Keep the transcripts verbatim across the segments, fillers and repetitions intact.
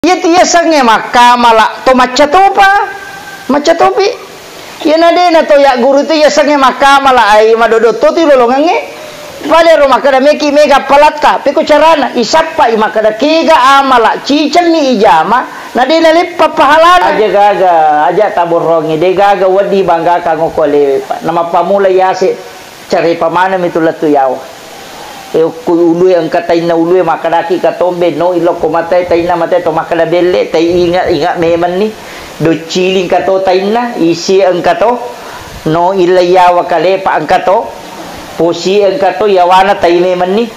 Iyatu yasengnge makkamala to macca topa, macca topi. Iyana dena to yagguru tu yasengnge makkamala ai madodotto tu lolongengnge. Padero makkeda meki mega palatta, peko carana, isappai makkeda kega amala cicenni ijama, na dena leppa pahalana. Aja gaga, aja taborrongi, de gaga wedi banggakang okko alewe, Pak. Namappamula yase. Carepa maneng mi tu lettu yawa. E, okko ulue engka tainna ulue, makkedaki ka tombe, no, ilokko matae tainna matae to makkeda belle, tai inga, inga memenni. Docciling ka to tainna, isi engka to, no, illa yawa kalepa engka to, posi engka to, yawana tai memenni.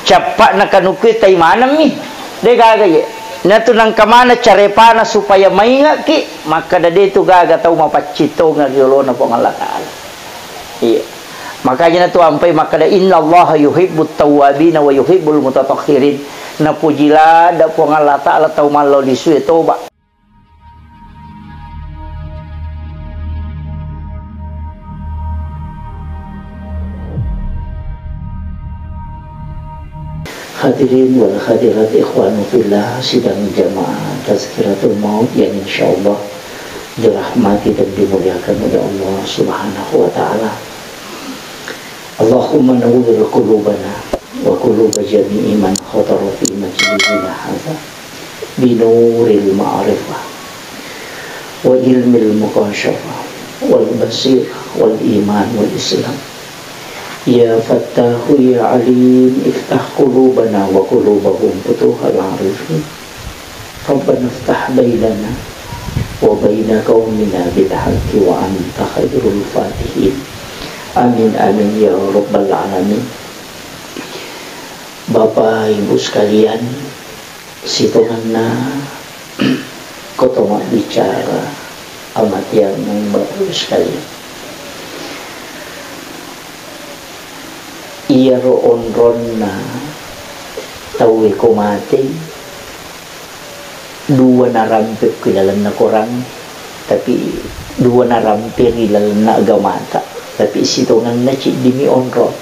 Cappa'na kanukue tai maneng mi. De gaga ye. Natu nangka mana carepana supaya maingaki, makkeda de tu gaga tau mapaccing tongeng ri olona Puang Allah Ta'ala. Iya. Makanya natu ampai makkeda, "Innallaha yuhibbut tawwabina wa yuhibbul mutatahhirin." Napuji ladda Puang Allah Ta'ala tau mallau lisue toba. Hadirin wal hadirat, ikhwanu fillah, sidang jamaah tazkiratul maut yang insyaallah dirahmati dan dimuliakan oleh Allah Subhanahu wa Ta'ala. Allahumma nawwir qulubana wa quluba jami'i man hadara fi majlisina hadza binuril ma'rifah wa ilmil mukasyafa wal basir wal iman wal islam. Ya Fattahu ya Alim, iftah qulubana wa qulubahum futuhal arifin. Rabbana iftah bainana wa baina qaumina bil haqqi wa anta khairul fatihin. Amin, amin, ya rabbal alamin. Bapak Ibu sekalian, sitongenna ko to mabbicara amateang Bapak Ibu sekalian. Iyaro onronna tauwe ko mate, dua narampe ki lalenna korang, tapi dua narampe ri lalenna agamata, tapi sitongenna ciddimi onrong.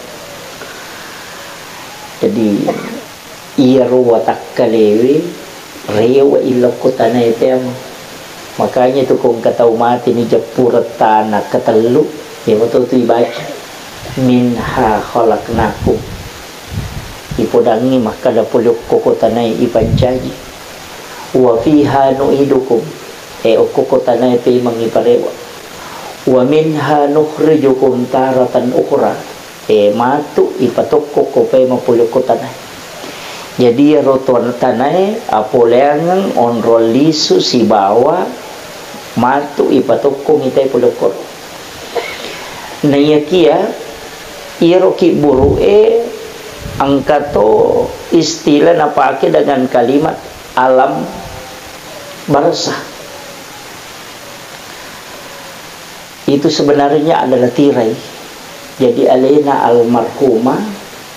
Jadi, iyaro watakkalewe rewe ilokko tanae teama. Makanya tu ko engka tau mate ni jeppureng tana ketellu, iya mato tu ibaca, "Minha khalaqnakum." Ipodangngi makkada pole okko ko tanae ipancaji. "Wa fiha nu'idukum." E, okko ko tanae pemeng iparewa. "Wa minha nukhrijukum taratan ukhra." E, matu ipatokko ko pae mapole ko tanae. Jadi, iyaro to-, tanae apoleangeng onrong lisu sibawa matu ipatokkongi tae pole koro. Naiyakia, iyaro kibburu'e engka to istilah napake dengan kalimat alam barzakh. Itu sebenarnya adalah tirai. Jadi, alena almarhumah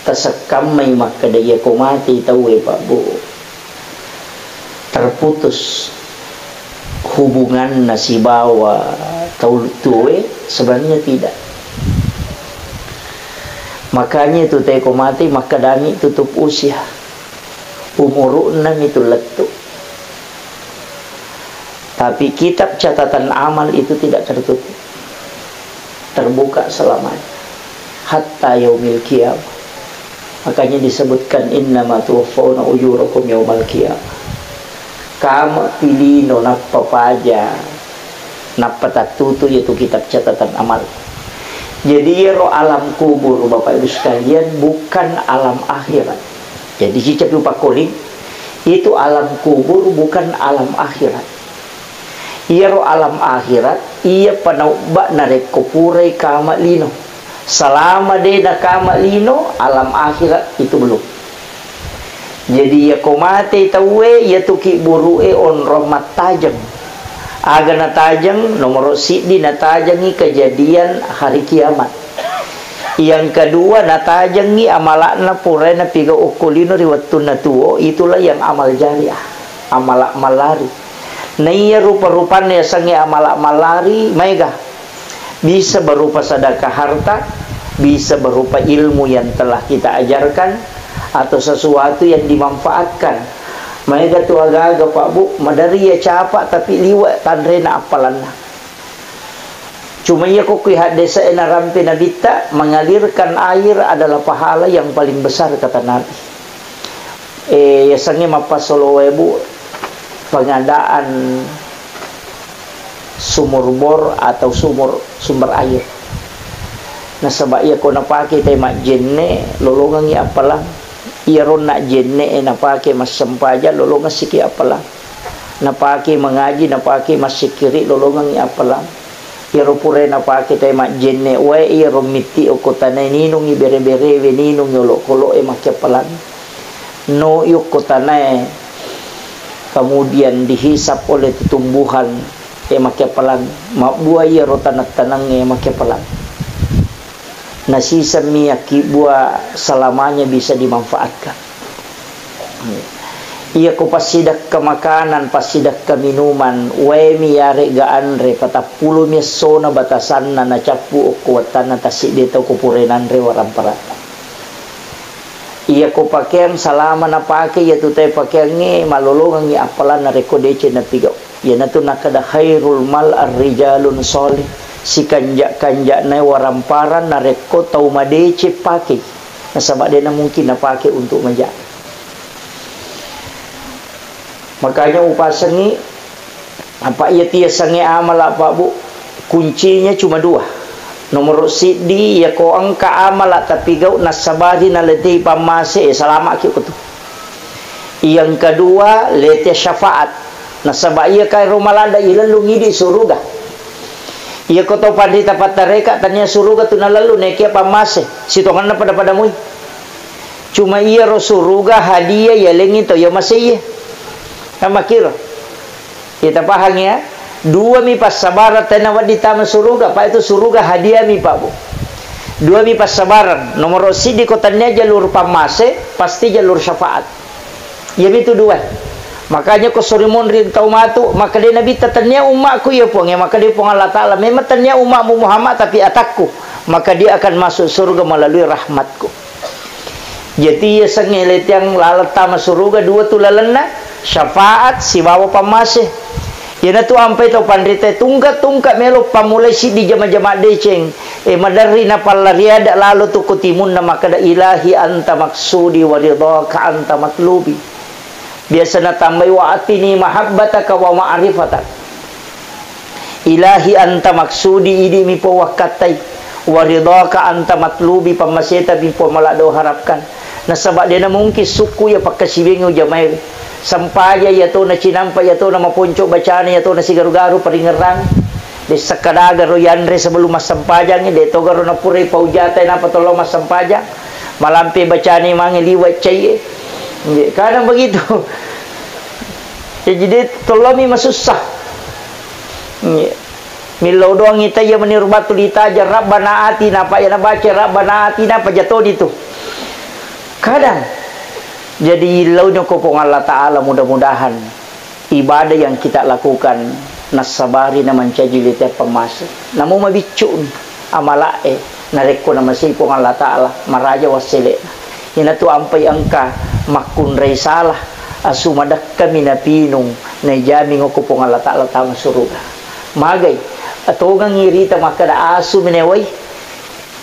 tasekkammai makkeda, iya ko mate tauwe, Pak, Bu, terputus hubunganna sibawa tau tuwe, sebenarnya tidak. Makanya itu te ko mate makkedami tutup usia. Umuru'na mitu lettu. Tapi kitab catatan amal itu tidak tertutup. Terbuka selamanya. Hatta yaumil qiyamah. Makanya disebutkan, "Innama tuwaffawna ujurakum yaumal qiyamah." Kama pilino nappa paja, nappa tattutu yaitu kitab catatan amal. Jadi, iyaro alam kubur, Bapak Ibu sekalian, bukan alam akhirat. Jadi, sicapi upakkoling, itu alam kubur bukan alam akhirat. Iyaro alam akhirat, iya panaubba narekko purai kama lino. Salama de nakama lino, alam akhirat itu belum. Jadi, iya ko mate tauwe, iyatu kibburu'e onrong mattajeng. Aga natajeng? Nomoro siddi, natajengi kejadian hari kiamat. Yang kedua, natajengi amala'na purae napigau okko lino ri wettunna tuo, itulah yang amal jariah, amala mallari. Naiya rupa-rupanna yasengnge amala mallari, maega. Bisa berupa sedekah harta, bisa berupa ilmu yang telah kita ajarkan, atau sesuatu yang dimanfaatkan, Maega tu aga-aga, Pak Bu, maderri iya capa tapi liwe tanrena appalanna. Cuma iya ko kui haddese e narampe nabitta, mengalirkan air adalah pahala yang paling besar, kata Nabi. Eh, yasengnge mappasolo wae, Bu, pengadaan sumur bor atau sumur, sumber air. Nasaba iya ko napake tai majjenne, lolongengngi appalang. Iyaro najjenne e napake massempajang, lolongeng siki appalang. Napake mangaji, napake massikkiri, lolongengngi appalang. Iyaro pura napake tai majjenne wae, iyaro mitti okko tanae ninungngi bere-berewe, ninungngi olokolo'e, makke appalang. No yokko tanae, kemudian dihisap oleh tumbuhan, e, makke appalang. Mabbua iyaro taneng-tanengnge, makke appalang. Nasisemmi yakkibua selamanya bisa dimanfaatkan. Iya ko passidekka makanan, passidekka minuman, waemi yaregga anre, patappulomi essona batasanna nacappu okko wettanna tassiddi tau ko pura nanre waramparatta. Iya ko pakeang, salama napake iyatu tae pakeangnge, malolongengngi appalanna rekko deceng napigau. Iyanatu nakkeda, "Khairul mal ar-rijalun sholih." Sikanja-kanja'na waramparang narekko tau madeceng pake. Nasaba de'na mungkin napake untuk maja. Makanya upasengngi, apa iya tiasengnge amala, Pak Bu, kuncinya cuma dua. Nomoro siddi, iya ko engka amala tapi gau nassabari naletei pammase, eh, salamaki ko tu. Yang kedua, lete syafaat. Nasaba iya kairo maladda ilellung idi suruga. Iya ko to panrita pattareka tania suruga tu nalellu nekia pammase. Sitongenna pada-pada mui. Cuma iyaro suruga hadiah yalengngi tau iya masei. Kan makkiro. Iya tapahang ya. Dua mi passabarang tena wedding tama suruga, apa itu suruga hadiah mi, Pak Bu. Dua mi passabarang. Nomoro siddi ko tania jalur pammase, pasti jalur syafaat. Iyami tu dua. Makanya ko sori monri tau matu, maka de Nabi ta tania ummaku ya Puang, ya maka de Puang Allah Ta'ala. Memang tania ummamu Muhammad, tapi atakku, maka dia akan masuk surga melalui rahmatku. Jadi, iya sengnge letiang laleng tama suruga dua tu lalenna, syafaat sibawa pammase. Iyanatu ampai tau panrita tungka-tungka melo pammulai siddi jama-jama deceng, e, maderri napallariada lalo tu ko timunna makkeda, "Ilahi anta maksudi wa ridhaka anta matlubi." Biasa natambai, "Wa atini mahabbataka wa ma'rifatak." Ilahi anta maksudi, idi mi po wakkattai, wa ridhaka anta matlubi, pammaseta mi po maladdo harapkan. Nasaba dena mungkin sukku iya pakkasiwiang ujamae. Sempaja iya tona cinampa, iya tona maponco bacana, iya tona sigaru-garu paringerrang. De sekkadaga ro yanre sebelum massempajang, de toga ro napurai paujatai napa tollo massempajang. Malampe bacani mange liwa cai e. Nggih, kadang begitu. Jadi de tollomi masussa. Nggih. Millau doang ita iya meniru batu ditaja, "Rabbana atina," apa iya nabaca, "Rabbana atina," apa jatoni tu. Kadang. Jadi, illau ni ko Puang Allah Ta'ala, mudah-mudahan ibadah yang kita lakukan nassabari na mancaji lite pammase. Namo mabiccu ni amala'e, narekko namasei Puang Allah Ta'ala, maraja wassele'na. Inatu ampai engka makkunrai salah, asu madekkami napinung, naijami ngoko Puang Allah Ta'ala tama suruga. Magai, atongengi rita makkeda asu menewai,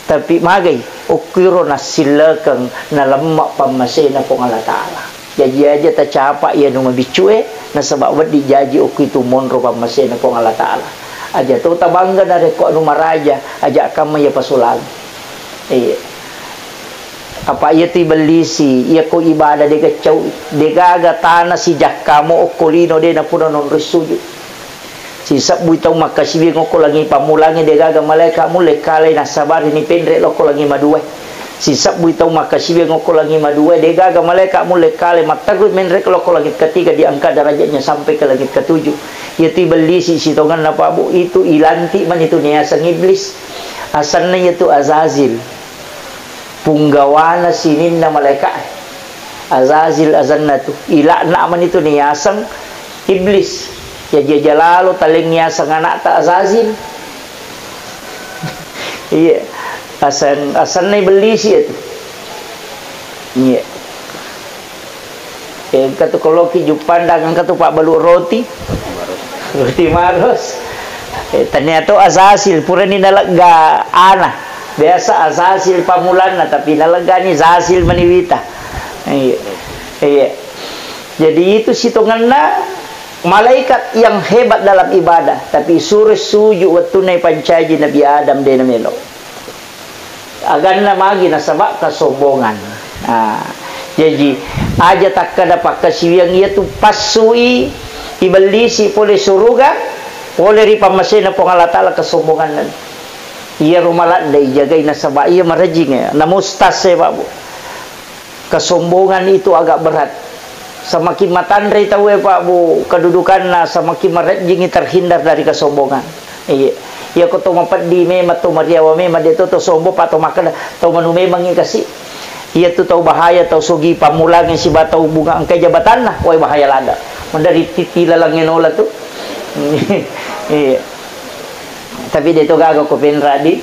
tapi magai, okkuiro nassillekeng nalemma pammasena Puang Allah Ta'ala. Jaji aja tacapa iya nu mabiccue, nasaba wedding jaji okkuitu monro pammasena Puang Allah Ta'ala. Aja to tabangga narekko anu maraja, aja kamma iya pasulang. Iya. Apa iya tu ibellisi, iya ko ibadah de gaccau, de gaga tana sijakkamo okko lino de napura nonroi sujud. Sisebbui tau makkasiwiang okko langi pammulangnge, de gaga malaeka mulle kalai nassabari ni penre lokko langi maduae. Sisebbui tau makkasiwiang okko langi maduae, de gaga malaeka mulle kalai matterru menre lokko langit ketiga, diangkat derajatnya sampai ke langit ketujuh. Iyatu ibellisi sitongenna, Pak Bu, itu ilantik mani tu niaseng iblis. Asenna iyatu Azazil. Punggawana sininna malaeka'e. Azazil asenna tu. Ila'na mani tu niaseng iblis. Jaji aja lalo taleng niaseng anakta Azazil. Iya. Aseng, asenna ibellisi iyatu. Iya. Eh, engka tu koloki Juppandang, engka tu pabbalu roti. Roti Maros. Eh, tania to Azazil, purani nalegga ana. Biasa Azazil pamulanna, tapi naleggani Zazil maniwita. Iya. Iya. Jadi itu sitongenna malaikat yang hebat dalam ibadah, tapi suruh sujud wettunna ipancaji Nabi Adam de namelo. Aganna magi nasaba kesombongan. Nah, jaji aja takkada pakkasiwiang iya tu passui ibellisi pole suruga, pole ri pammasena Puang Allah Taala kesombongan. Iya rumah ladde ijagai nasaba iya marajing ya. Namustas ya Pak Bu. Kesombongan itu agak berat. Semakin matanre tauwe, Pak Bu, kedudukanna, semakin marejjingi terhindar dari kesombongan. Iya. Iya ko to mapeddi memang, to mariawa memang, de to, to sombong, Pak, to makkeda, to manu memangi kasi. Iya tu tau bahaya, tau sogi pammulangi siba tau bunga engkai jabatanna, wai bahaya lada. Mendari titi lalangnge nola tu. Iya. Tapi de to gaga ko penra di.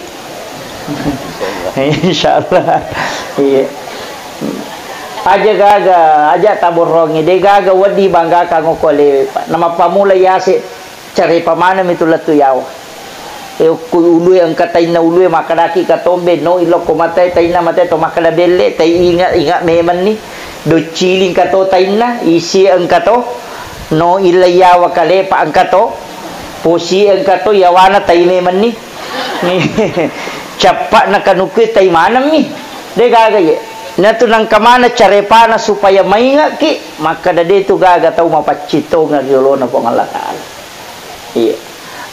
Insyaallah. Iya. Aja gaga, aja taborrongi, de gaga wedding banggakan ko lewe, Pak. Namappamula yase carepa maneng mi tu lettu yawa. E, ku ulue engka tainna ulue makkedaki ka tombe, no ilokko matae tainna matae to makkeda belle, tai inga, inga memenni. Docciling ka to tainna, isi engka to, no illa yawa kalepa engka to, posi engka to yawana tai memenni. Cappa'na kanukue tai manemmi. De gaga ye. Natu nangka mana carepana supaya mainga'ki, makkada de tu gaga tau mapaccing tongeng ri olona Puang Allah Taala. Iya.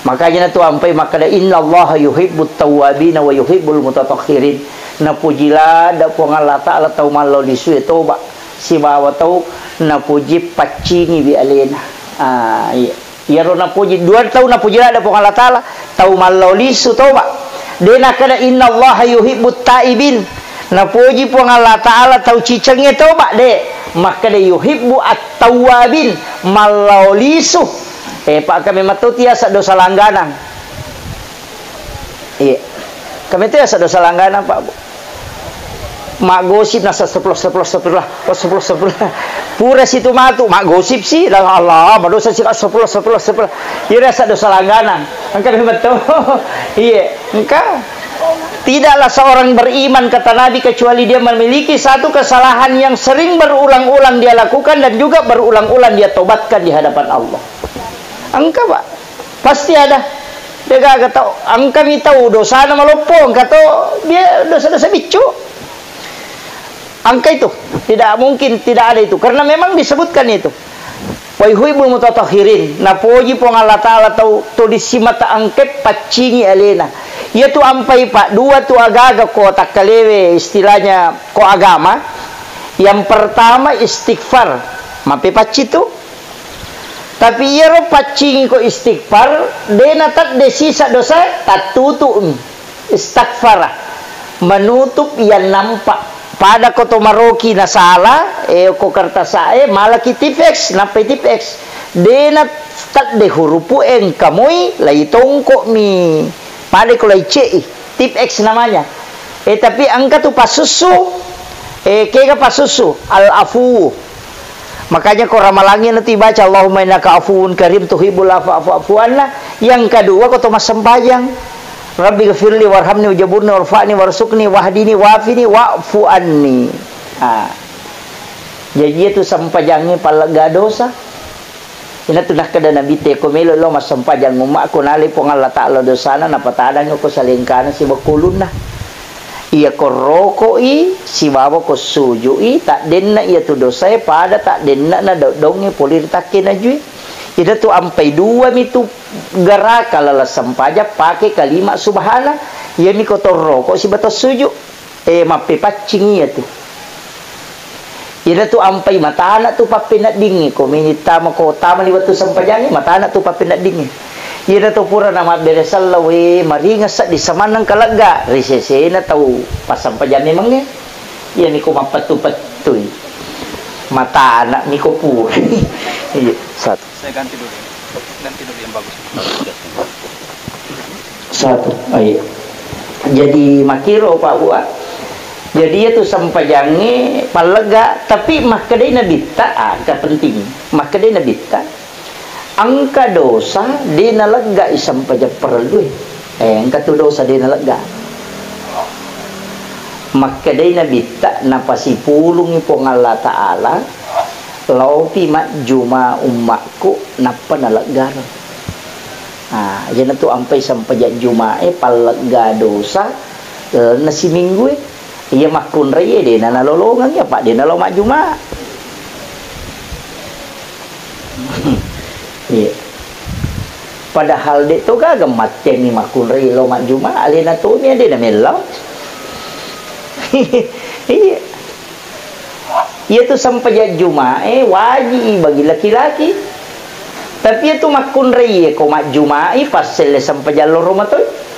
Makanya natu ampai makkada, "Innallaha yuhibbut tawwabina wa yuhibbul mutatahhirin." Napuji ladda Puang Allah Taala tau mallau lisue toba sibawa tau napuji paccingiwi alena. Ah, iya. Iyaro napuji, dua tau napuji ladde Puang Allah Taala, tau mallau lisu toba. De nakkeda, "Innallaha yuhibbut taibin." Napuji Puang Allah Taala tau cicengnge toba, de. Makkeda, "Yuhibbu at-tawwabin," mallau lisu. Eh, pa kami metto tiasa dosa langganang. Iya. Kami tiasa dosa langganang, Pak Bu. Maggosip nasa astagfirullah, astagfirullah, astagfirullah, astagfirullah, astagfirullah. Pura situ matu, maggosip si, la Allah, madosa si, astagfirullah, astagfirullah, astagfirullah. Iya rasa dosa langganan. Engka memang to. Iya, engka. Tidaklah seorang beriman, kata Nabi, kecuali dia memiliki satu kesalahan yang sering berulang-ulang dia lakukan dan juga berulang-ulang dia tobatkan di hadapan Allah. Engka, Pak. Pasti ada. De gaga tau, engkami tau dosana maloppo, engka to dia dosa-dosa biccu. Engka itu, tidak mungkin tidak ada itu, karena memang disebutkan itu. Wa yuhibbul mutatahhirin, napoji Puang Allah Taala tau to disimata engke paccingi alena. Iya tu ampai, Pak, dua tu agaga ko takkalewe, istilahnya ko agama. Yang pertama istighfar, mappepacci tu. Tapi iyaro paccingi ko istighfar, de natedde sisa dosa, tattutu'mi. Istaghfara, menutup yang nampak. Pada ko to maroki nasala, eh, ko kertasa'e, malaki tip X, nappai tip X. De natedde hurupu engka moi, lai tongko'mi. Pada ko lai ce'i, tip X namanya. Eh, tapi engka tu pasussu, eh, kega pasussu, al-afu. Makanya ko ramalangi nanti baca, "Allahumma innaka afuwun karim tuhibbul afwa fa'fu anna." Yang kedua, ko to massempajang, "Rabbi ghafirli warhamni wajaburni warfa'ni warzuqni wahdini wafini wa'fu anni." Ah. Jadi itu sempajangi pallega dosa. Ina tu nakkeda Nabi, "Teko melo lo massempajang umma ko nale Puang Allah Taala dosana, napatadang ko salengkana sibawa kulunna." Iya ko roko'i sibawa ko suju'i, taddenna iya tu dosae pada taddenna na do-, dongnge pole ri takke najue. Ida tu ampai dua mi tu garaka lala sempajang pake kalima subhana, iya mi ko to roko sibawa to suju. Eh, mappepaccing iya tu. Iyana tu ampai matana tu pappeneddingnge, ko mini tama, ko tama ni wettu sempajangnge, matana tu pappeneddingnge. Iyana tu pura na mabbere selleng, we, maringa seddi samannang kalegga, ri sesena tau passempajang memengnge. Iyami ko mappettu-pettui. Matana mi ko pura. Iya, satu. Saya ganti dulu ya. Ganti dulu yang bagus. Satu. Oh, iya. Jadi makkiro, Pak, Bu, ah. Jadi, iyatu sempajangnge pallegga, tapi makkedai Nabitta, ah, engka penting. Makkedai Nabitta, engka dosa de naleggai sempajang parellue. Eh, engka tu dosa de nalegga. Makkedai Nabitta, napasipulungi Puang Allah Ta'ala, laopi majjuma ummakku, nappa naleggareng. Ah, iyanatu ampai sempajang Jumae pallegga dosa, eh, na siminggue. Iya makkunraie de na nalolongeng, apa de nalo majjuma. Iya. Padahal de to gaga mattenni makkunrai lo majjuma, alena tomi ade na mellau. Iya. Iyatu sempajang Jumae waji'i bagi laki-laki. Tapi iyatu makkunraie ko majjumai passelle sempajang loro matoi.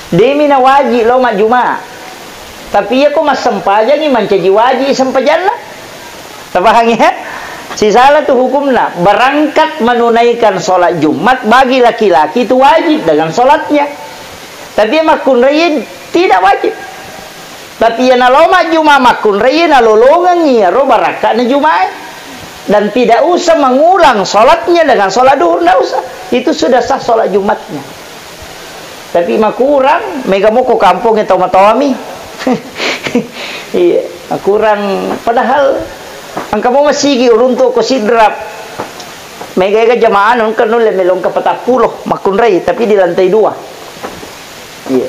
Demi na wajib lo majjuma. Tapi iya ko massempajangi mancaji wajib sempajanna. Tapahangi, ya? Sisala tu hukumna. Berangkat menunaikan sholat Jumat bagi laki-laki itu wajib dengan sholatnya. Tapi iya makkunrai tidak wajib. Tapi iya nalo majjuma makkunrai nalolongengi iyaro barakka'na Jumae. Dan tidak usah mengulang sholatnya dengan sholat duhur, ndak usah. Itu sudah sah sholat Jumatnya. Tapi makurang, mega moko kampongnge tau matoami. Iya, makurang. Padahal engka mo masigi uruntu ko Sidrap. Mega ega jamaah engka nulle melo engka patappulo makkunrai, tapi di lantai dua. Iya.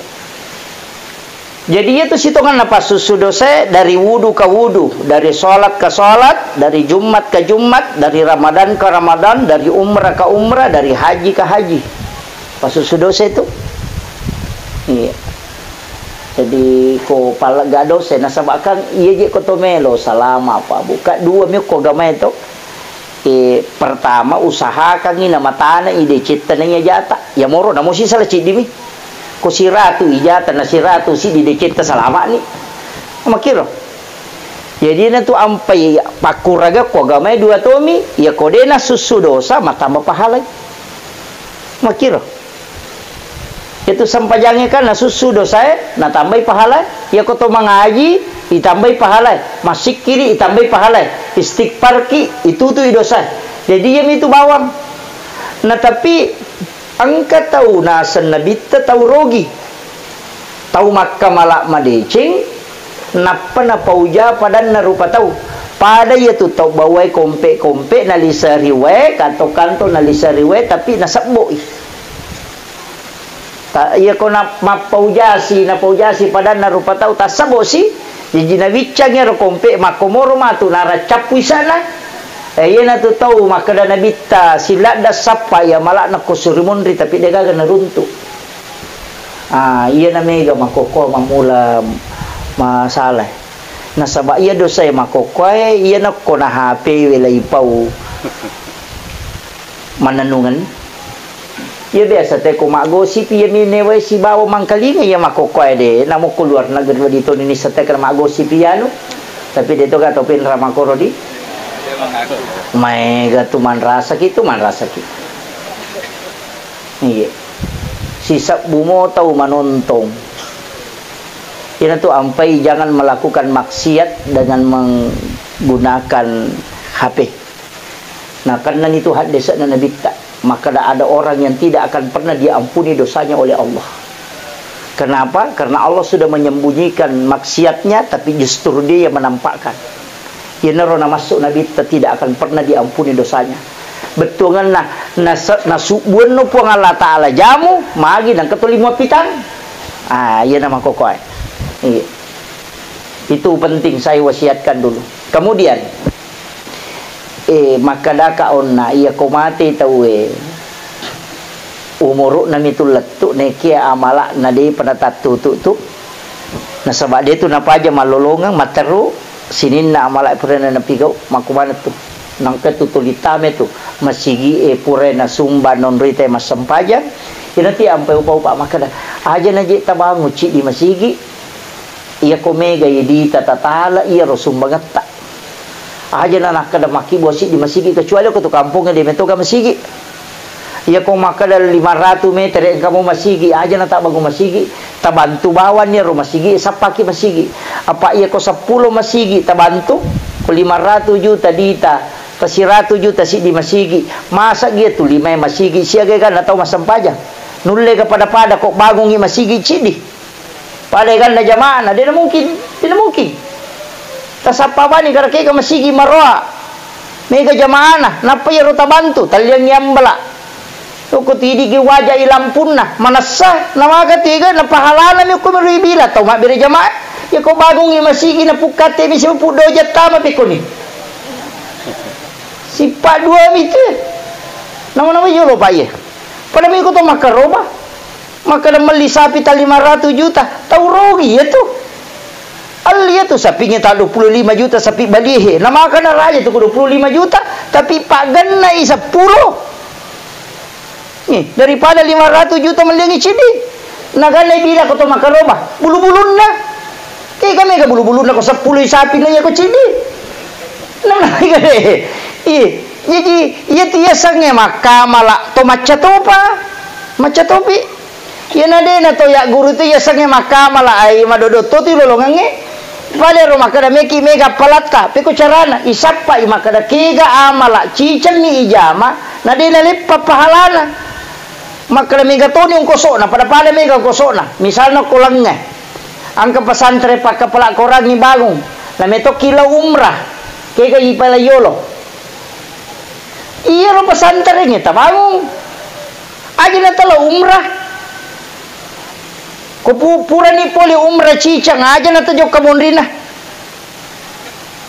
Jadi, iyatu sitongenna passussu dosae dari wudu ka wudu, dari sholat ka sholat, dari Jumat ka Jumat, dari Ramadan ka Ramadan, dari umrah ka umrah, dari haji ka haji. Passussu dosa itu. Iya. Jadi, ko pallegga dosa, nasaba kan iya je ko to melo salama apa buka dua mi ko agamae to. Eh, pertama, usahakangngi namatana i decetta naiya jata. Iya moro, namo sisala ciddimi. Ko siratu ijata na siratu siddi decetta salama'ni. Makkiro. Jadi, natu ampai pakkuraga ko agamae dua tomi, iya ko de nasussu dosa, matamba pahalai. Makkiro. Itu sempajangnge kan nasussu dosae, natambai pahalae. Iya ko to mangaji, itambai pahalae. Massikkiri, itambai pahalae. Istighfarki, itutui dosae. Jadi, iyami itu bawang. Nah, tapi engka tau naseng Nabitta tau rogi. Tau makkamala madeceng, nappa napauja padanna rupa tau. Pada iyatu tau bawae kompe-kompe naliseri wae, kanto-kanto naliseri wae, tapi nasebbo'i. Ta-, iya ko na-, mappaujasi, napaujasi padanna rupa tau, tassebbo'si, jaji nawiccangi ero kompe, makkomoro matu naraccappu isana. Eh, iyanatu tau makkeda Nabitta, siladda sappa iya mala'na ko suri monri, tapi degaga naruntu. Ah, iyana mega makkokkoe mammula masalah. Nasaba iya dosae makkokkoe, iyana ko na H P we laipau. Mannennungeng. Iya biasa te ko maggosip, iya mi newae sibawa mangkalinga iya makkokkoe de. Namo ko luar negeri wedding toni nisseng teka maggosip iyanu. Tapi de to ga to pinra makkoro di. Maega tu manrasaki tu manrasaki. Iya. Sisebbu mo tau manontong. Iyanatu ampai jangan melakukan maksiat dengan menggunakan H P. Nah, karena itu haddese'na Nabitta, maka ada orang yang tidak akan pernah diampuni dosanya oleh Allah. Kenapa? Karena Allah sudah menyembunyikan maksiatnya, tapi justru dia yang menampakkan. Iyanaro namassu Nabitta tidak akan pernah diampuni dosanya. Bettuangenna, nase-, nasubbuanno Puang Allah Ta'ala jamu, magi nangka tuli muappitang. Ah, iyana makkokkoe. Iya. Itu penting saya wasiatkan dulu. Kemudian, eh, makkedaka onna, iya ko mate tauwe, umuru'na mitu lettu, nekia amala'na depa natattutu tu. Nasaba de tu napaja mallolongeng, matteru, sininna amala purana napigau, makkumana tu. Nangka tu tuli tame tu, masigi e pura nasumba nonroi te massempajang, inati ampai upa-upa makkeda, aja na je tabangun ciddi masigi, iya ko mega idita tatala iyaro sumbangetta. Aja na nakkeda makkibua siddi masigi, kecuali ko tu kampongnge de metoga masigi. Iya ko makkeda lima ratu meter engka mo masigi, aja na tabbangun masigi, Tabantu bawang iyaro masigi, sappaki masigi. Apa iya ko seppulo masigi tabantu, ko lima ratus juta dita, tasiratu juta siddi masigi. Masa iya tu lima masigi, siaga ganna tau massempajang. Nulle ga pada-pada ko bangungi masigi ciddi. Pada ganna jamaah, na dena mungkin, dena mungkin. Tasappa bani garakega masigi maroa. Mega jamaana, nappa iyaro tabantu, talliangngi ambala. Ko tidigi wajai lampunna, manessa, namaka tega, napahalana mi ko mero ibila, tau mabbere jamaah. Iya ko bangungi masigi, napukkatte mi sipu doja tama pekoni. Sippa dua mi tu. Nama-nama yolo pa iya. Pada mi ko to makaroba. Makkeda melli sapi ta lima ratus juta, tau rugi iya tu. Elli iya tu sapingnge ta dua puluh lima juta sapi balihe. Namakana raja tu ko dua puluh lima juta, tapi paggennai seppulo. Nih, daripada lima ratus juta melliangngi ciddi. Nagannai bila ko to makaroba, bulu-bulunna. Tega mega bulu-bulunna ko seppulo i sapi na iya ko ciddi. Namna iya. Iya, jaji iya tu yasengnge makkamala to macca topa. Macca topi. Iyana dena to yagguru tu yasengnge makkamala ai madodo to tu lolongengnge. Pada ro makkeda meki mega palatta, peko carana, isappai makkeda kega amala cicenni ijama, na dena leppa pahalana. Makkeda mega toni ungkosokna, pada-pada mega ungkosokna. Misalna ko lengnge, engka pesantren pakkapala korangngi bangung, na metokki lao umrah, kega ipala yolo. Iyaro pesantrengnge tabangung. Aja na talo umrah. Ko pu-, purani pole umrah cicang, aja na tajokka monrina.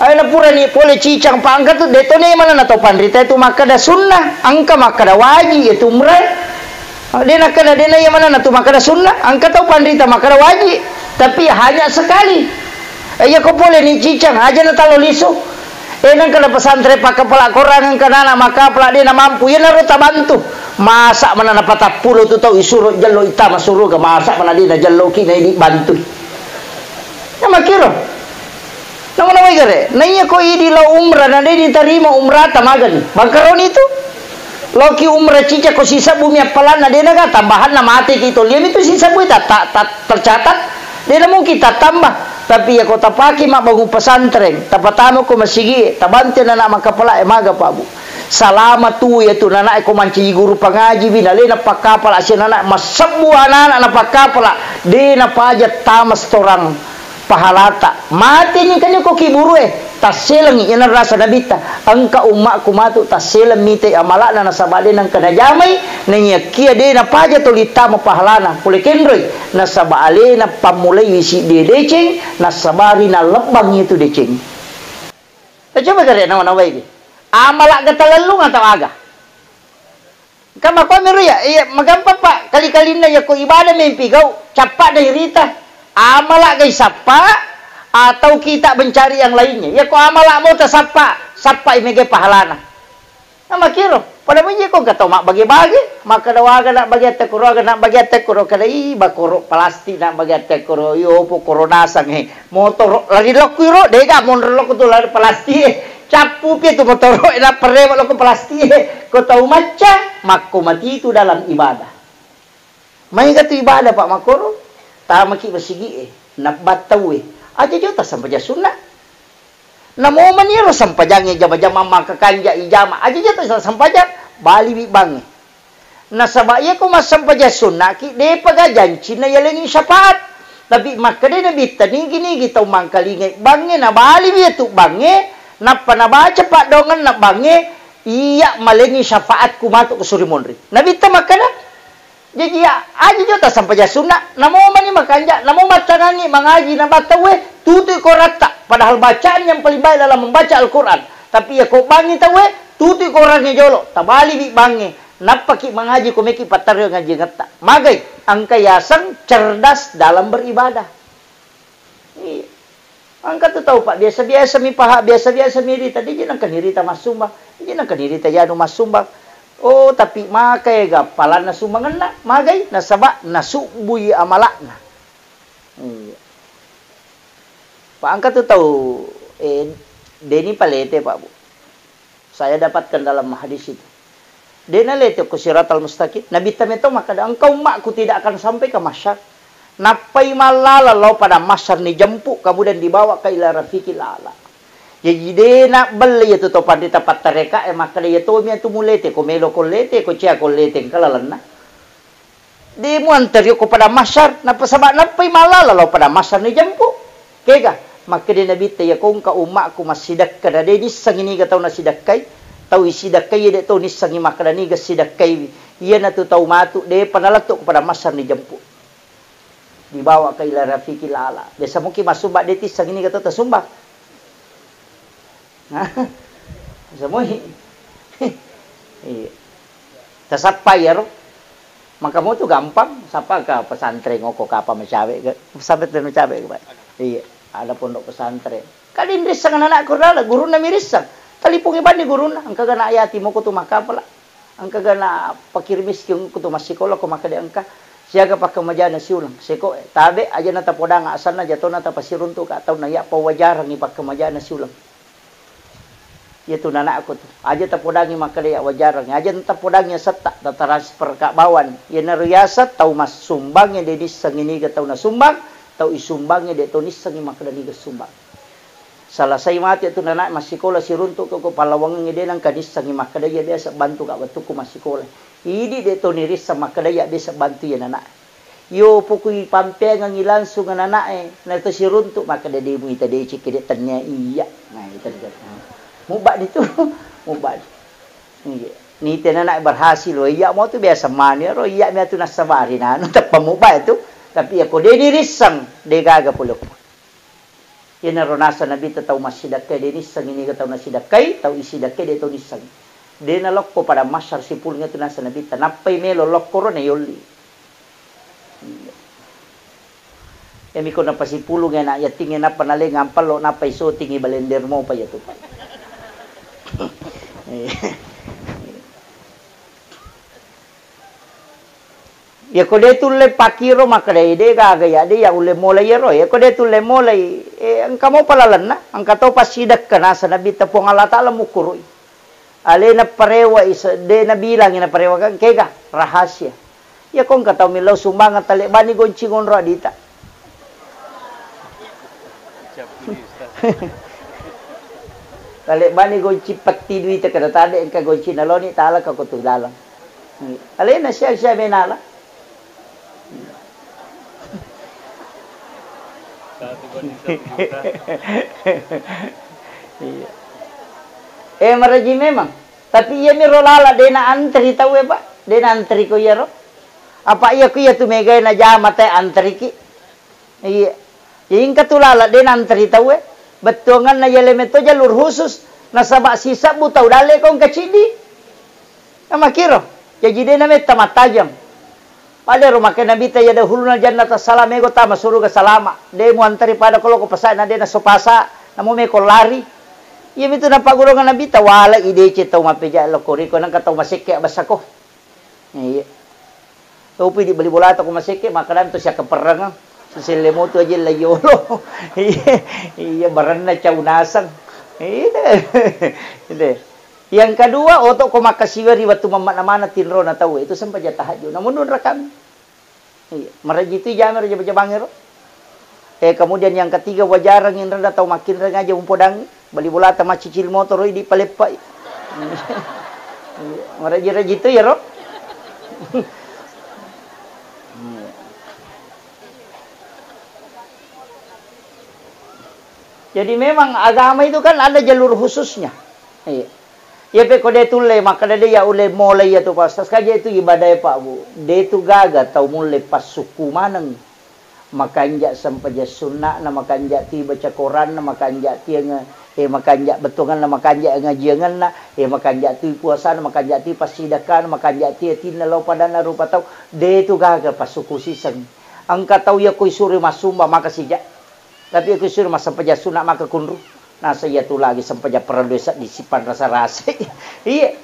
Aja na purani pole cicang, pangka tu de to ne mana na tau panrita tu makkeda sunnah, engka makkeda wajib iya tu umrah. De nakkeda de na iya mana na tu makkeda sunnah, engka tau panrita makkeda wajib, tapi hanya sekali. Eh, iya ko pole ni cicang, aja na talo lisu. Eh, nengka na pesantren pakkapala korang, engka nana makkapala de na mampu. Iya naro tabantu. Masa mana na patappulo tu tau isuro jello itama suruga, masa mana de na jello ki na idi bantu. Na makkiro. Nama-nama gare. Na iya ko idi lao umrah, na de ditarima umrah ta magani. Bangkaroni tu. Loki umrah cica ko sisebbu mi appalanna, de naga tambahanna mate ki to. Liami tu sisebbu ta, ta, ta, tercatat. De na mungkin tattambah. Tapi iya ko tapake mabbangung pesantren, tapatama ko masigi, tabantu nana makkapala e maga pabu. Salama tu iya tu nana e ko mancaji guru pangaji bi, nalena pakkapala sia nana massebbu anak-anak na pakkapala, de na paja tama setorang pahalata. Mate ni kanya ko kiburu e, tasselengi iyana rasa nabitta. Engka ummakku matu tasseleng mitai amala'na nasaba de nengka najamai, naiyakia de napaja toli tama pahalana. Pole kenroi, nasaba alena pammulaiwi siddi deceng, nasabari nallebbang itu deceng. Tacoba gare nawa-nawai de. Amala ga talellung atau aga? Engka makuami ro iya, iya, magampang, Pak. Kali-kalinna iya ko ibadah mempi gau, cappa dai rita. Amala gai sappa atau kita mencari yang lainnya. Iya ko amala mau tasappa, sappai mega pahalana. Nah, makiro, pada menye ko engka tau mabbage-bage, makkeda waga na bage atta koro, aga na bage atta koro, kada i bakoro plastik na bage atta koro, yo po koro nasang he. Motoro lari lokku iro, dega monro lokku tu lari plastik e. Cappu pi tu motoro e, nappa rewe lokku plastik e. Ko tau macca, makko mati tu dalam ibadah. Maega tu ibadah, Pak, makkoro? Tamaki masigi e, nabbattau e. Aja jo tassampajang sunna. Namo mani ero sampajangnge jama-jama maka kanja ijama. Aja jo tassampajang, bali wi bangnge. Nasaba iya ko massampajang sunnaki, depaga jancinna yalengi syafaat. Tapi makkeda Nabitta, nigi-nigi tau mangkalingai bangnge, nabaliwi tu bangnge, nappa nabaca paddoangenna bangnge, iya malengi syafaatku matu ko suri monri. Nabitta makkeda, jaji ya, aja jo tassampajang sunna, namo mani makanja, namo mattangangi mangaji nabattauwe, tutui koratta. Padahal bacaan yang paling baik dalam membaca Al-Quran. Tapi iya ko bangngi tauwe, tutui korangnge jolo, tabaliwi bangnge. Nappaki mangaji ko meki pattarru ngajiangetta. Magai, engka yaseng cerdas dalam beribadah. Iya. Engka tu tau, Pak, biasa-biasa mi paha, biasa-biasa mi rita, dia nengka ni rita massumbang, dia nengka ni rita janu massumbang. Oh, tapi maka ega palanna sumbangenna, magai, nasaba nasubbui amalakna. Iya. Pak, engka tu tau, eh, deni palete, Pak, Bu. Saya dapatkan dalam hadis itu. De nalete ko siratal mustaqim. Nabitta meto makkeda, engka ummakku tidak akan sampai ke mahsyar. Nappai mallala lao padang mahsyar ni jempu, kemudian dibawa ke ila rafiqil a'la. Jaji de nabbelle iyatu to panrita pattareka e makkeda, iya tomi atu mulete ko melo ko lete, ko cia ko lete engka lalenna. De muanteri ko padang mahsyar, nappa saba nappai mallala lao padang mahsyar ni jempu. Kega? Makkeda Nabitta, iya ko engka ummakku massidekka na de nissengi niga tau nasidekkai, tau isidekkai de to nissengi makkeda niga sidekkaiwi. Iyanatu tau matu depa nalettu ko padang mahsyar ni jempu. Dibawa ke ila rafiqil a'la. Biasa muki massumbang de tisseng ini kata tasumbang. Nah, semua. Iya. Tasappa iyaro. Maka mau tu gampang, sapa ke pesantren ngoko kapa macawe ke. Sampai tu macawe ke, Pak. Iya, ada pondok pesantren. Kali risseng anak kurala, gurunna mirisseng. Talipungi bani gurunna, engka gana ayati moko tu makapala. Engka gana pakir miskin ko tu massikola ko makkeda engka siaga pakkemajana siuleng. Seko e, tabe aja na tapodang asanna jatona tapasiruntu ka taunna iya pawajarangi pakkemajana siuleng. Iya tu nanakku tu. Aja tapodangi makkeda iya wajarangi. Aja tapodangi asetta, tatransfer ka bawani. Iyanaro yaseng tau massumbangnge de nissengi niga tau nasumbang, tau isumbangnge de to nissengi makkeda niga sumbang. Salasai mate tu nanak massikola siruntuk ko pallawangengnge de nengka nissengi makkeda iya biasa bantu ka wettukku massikola. Idi de to nirisseng makkeda iya biasa bantu iya nanak. Yo pokui pampeangengngi langsung nanak e, na to siruntuk makkeda de muita decekki de tennia iya. Nah, itu dia. Mubba ditu, mubba. Iya. Nite nanak berhasil, oh, iya mau tu biasa mani ro, iya mi atu nassabari nanu teppa mubba itu. Tapi ya ko de nirisseng, de gaga pole ko. Iyanaro naseng Nabitta tau massidekkai de nissengi niga tau nasidekkai, tau isidekkai de tau nissengi. De nalokko padang mahsyar sipulung itu naseng Nabitta. Nappai melo lokkoro na yolli. Iya. Iyami ko napasipulung anak yatingnge nappa nalengang pallo nappa isotingi balender mopa iyatu. Iya. Iya ko de tulle pakiro makkeda de gaga iya de iya ulle molai iyaro. Iya ko de tulle molai, eh, engka mopa lalenna, engka to passidekka naseng Nabitta Puang Allah Taala mukkurui. Alena parewa isa, de nabilangi naparewakang kega rahasia. Iya ko engka tau millau sumbangeng talebbani gonci ngonro adita. Talebbani gonci petti duita kada tade engka gonci naloni talaka ko tu dalang. Alena sia-sia menala. Satu banding satu juta. Iya. Eh, maraji memang. Tapi iya mi ro lala de na antri tau e, Pak. De na antri ko iya ro. Apa iya ko iya tu megai na jama te antri ki. Iya. Ya engka tu lala de na antri tau e. Bettuanganna yale meto jalur khusus. Nasaba sisebbu tau dalle ko engka ciddi. Namakiro, jaji de nametta mattajeng. Padero makkeda Nabitta, "Yadkhulunal jannata salam," ego tama suruga salama. De muanteri pada ko loko pasa na de naso pasa, namo meko lari. Iya mitu napaggurungang Nabitta, wala ideceng tau mappeja loko riko, nengka tau masekke abessako. Iya. Topi di bali bolata ko masekke, makkadang to siakkaperrengeng. Siselle motu aja la yolo. Iya, iya, barenna cau naseng. Iya. Iya. Yang kedua, oto ko makkasiwa ri wettu mammakna maneng tinrona tau, itu sempajang tahajud. Namun nunra kami. Iya, maraji tu jamai ro jama-jamangngero. Eh, kemudian yang ketiga, wajarang inrena tau makkinreng aja umpodangi. Bali bolata maccicil motoro idi paleppai. Iya, maraji-raji tu ya ro. Jadi memang agama itu kan ada jalur khususnya. Iya. Iya pe ko de tulle makkeda de ya ulle mola iya tu Pak Ustaz, kaja itu ibadah ya Pak Bu. De tu gaga tau mulle passukku maneng. Makanja sempajang sunna'na, makanja ti baca Quranna, makanja ti nge-, eh, makanja bettuanganna, makanja ngajianganna, eh, makanja ti puasana, makanja ti passidakkana, makanja ti atinna lao padanna rupa tau. De tu gaga passukku siseng. Engka tau iya ko isuro massumba maka sija. Tapi ko isuro massempajang sunna maka kunru. Nasa iya tu lagi sempajang parellu seddi sipan rasa-rasa. Iya.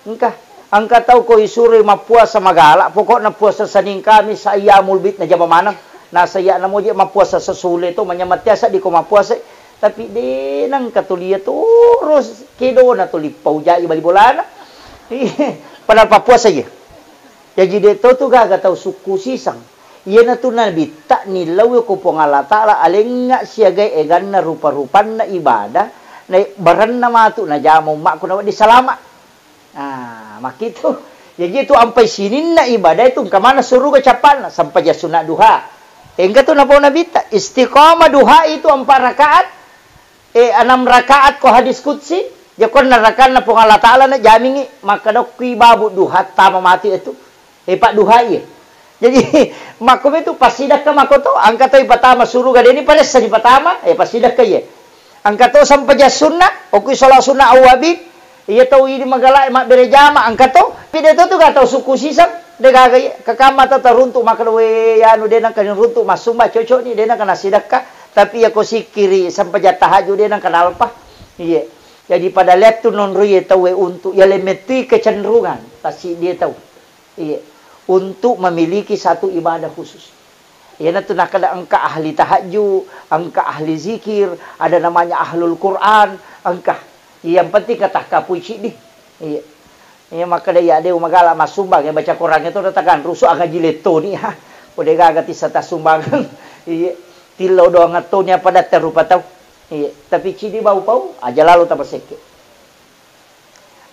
Engka. Engka tau ko isuro mappuasa magala, pokokna puasa Senin Kamis ayyamul bid najama maneng. Nasa iya namoje mappuasa sesule to manyameng tiasa di ko mappuasa. Tapi de nengka tuli iya terus kedona tuli paujai bali bolana. Iya. Padahal pappuasa iya. Jaji de to tu gaga tau sukku siseng. Iyanatu nabitta nillau ko Puang Allah Ta'ala alengnga siagai eganna rupa-rupanna ibadah, na barenna matu najama ummakku nawedding salama. Ah, makkitu. Jaji itu ampai sininna ibadah itu engka maneng suruga cappanna, sempajang sunna duha. Engka tu napau nabitta, istiqamah duha itu empat rakaat, eh, enam rakaat ko hadis qudsi, jakonna rakanna Puang Allah Ta'ala na jamingi, makkadokki babu duha tama mati itu. Eh, padduhai. Jadi, makkomi tu passidakka makoto, engka to ipatama suruga, deni paressa dipatama, eh, passidakka iye. Engka to sempajang sunna, okui sholat sunna awwabin, iya tau idi magala mabbere jama, engka to, tapi de to tu ga tau sukku siseng, de gaga iye, kakamma tau taruntu makkeda, we, anu de nengka runtu massumba cocok ni, de nengka nassidakka, tapi iya ko sikkiri sempajang tahajud de nengka nalpa. Iye. Jadi pada lettu nonro iye tau e untuk, iya lemettui kecenderungan, tassiddi tau. Iya. Untuk memiliki satu ibadah khusus. Iyanatu nakkeda engka ahli tahajud, engka ahli zikir, ada namanya ahlul Quran, engka. Yang penting katakkapui ciddi. Iya. Iya, makkeda iya de magala massumbang, iya baca Quran itu datang rusu aga jiletoni ha. Ko de gaga tissa tassumbangeng. Iya. Tillau doang toni apa datta rupa tau. Iya. Tapi ciddi bau pau, aja lalo tapasekke.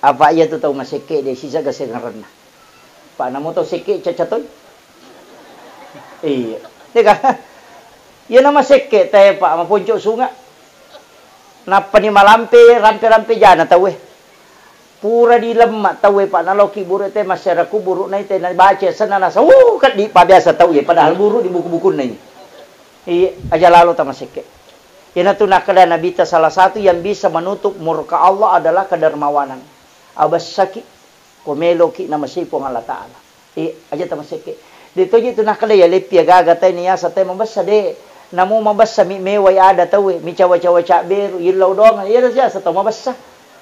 Apa iya tu tau masekke de sisa gasengerenna. Pak namo tau sekke caca toi. Iya. Deka. Iya nama sekke te Pak maponco sunga. Nappani malampe rampe-rampe jana tau eh. Pura di lemma tau eh Pak naloki buru te masyarakat buru nai te nabaca sana nasa. Uh, kaddi pa biasa tau eh padahal buru di buku-bukunna ini. Iya, aja lalo tamasekke. Iyanatu nakkeda Nabitta, salah satu yang bisa menutup murka Allah adalah kedermawanan. Abessaki, ko meloki namasei Puang Allah Ta'ala. Eh, aja tamasekke. De toji tu nakkeda ya leppi agaga tai niasa tai mabessa de. Namo mabessa mi mewai ada tau eh, mi cawa-cawa cabberu, yillau doang, iya siasa tau mabessa.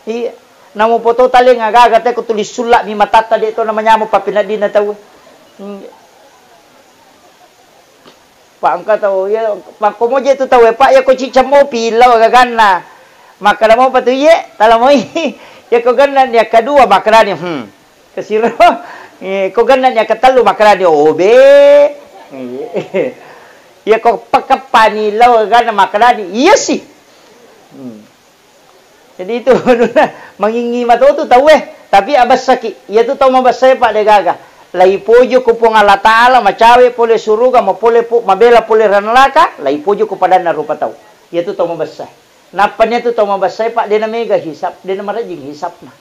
Iya. Namo poto taleng agaga tai ko tulis sulla mi matatta de to namanyamo pappeneddinna tau eh. Hmm. Pak engka tau, iya, makko moje tu tau e, Pak, iya ko cicca mopi illau gaganna. Makkeda mopa tu, iye, tala moi. Iya ko ganna ni kedua makkedani, hmm. Kesiro. Eh, ko ganna ni ketellu makkedani, obe. Iya. Iya ko pakeppani illau gaganna makkedani, iya sih. Hmm. Jadi itu mangingi matotu tau eh, tapi abessaki. Iya tu tau mabessa e Pak de gaga. Laipojo ko Puang Allah Ta'ala, macawe pole suruga, mapole po, mabela pole ranalaka, laipojo ko padanna rupa tau. Iya tu tau mabessa. Nappa nia tu tau mabessa e Pak de namega hisap, de namarejing hisapna.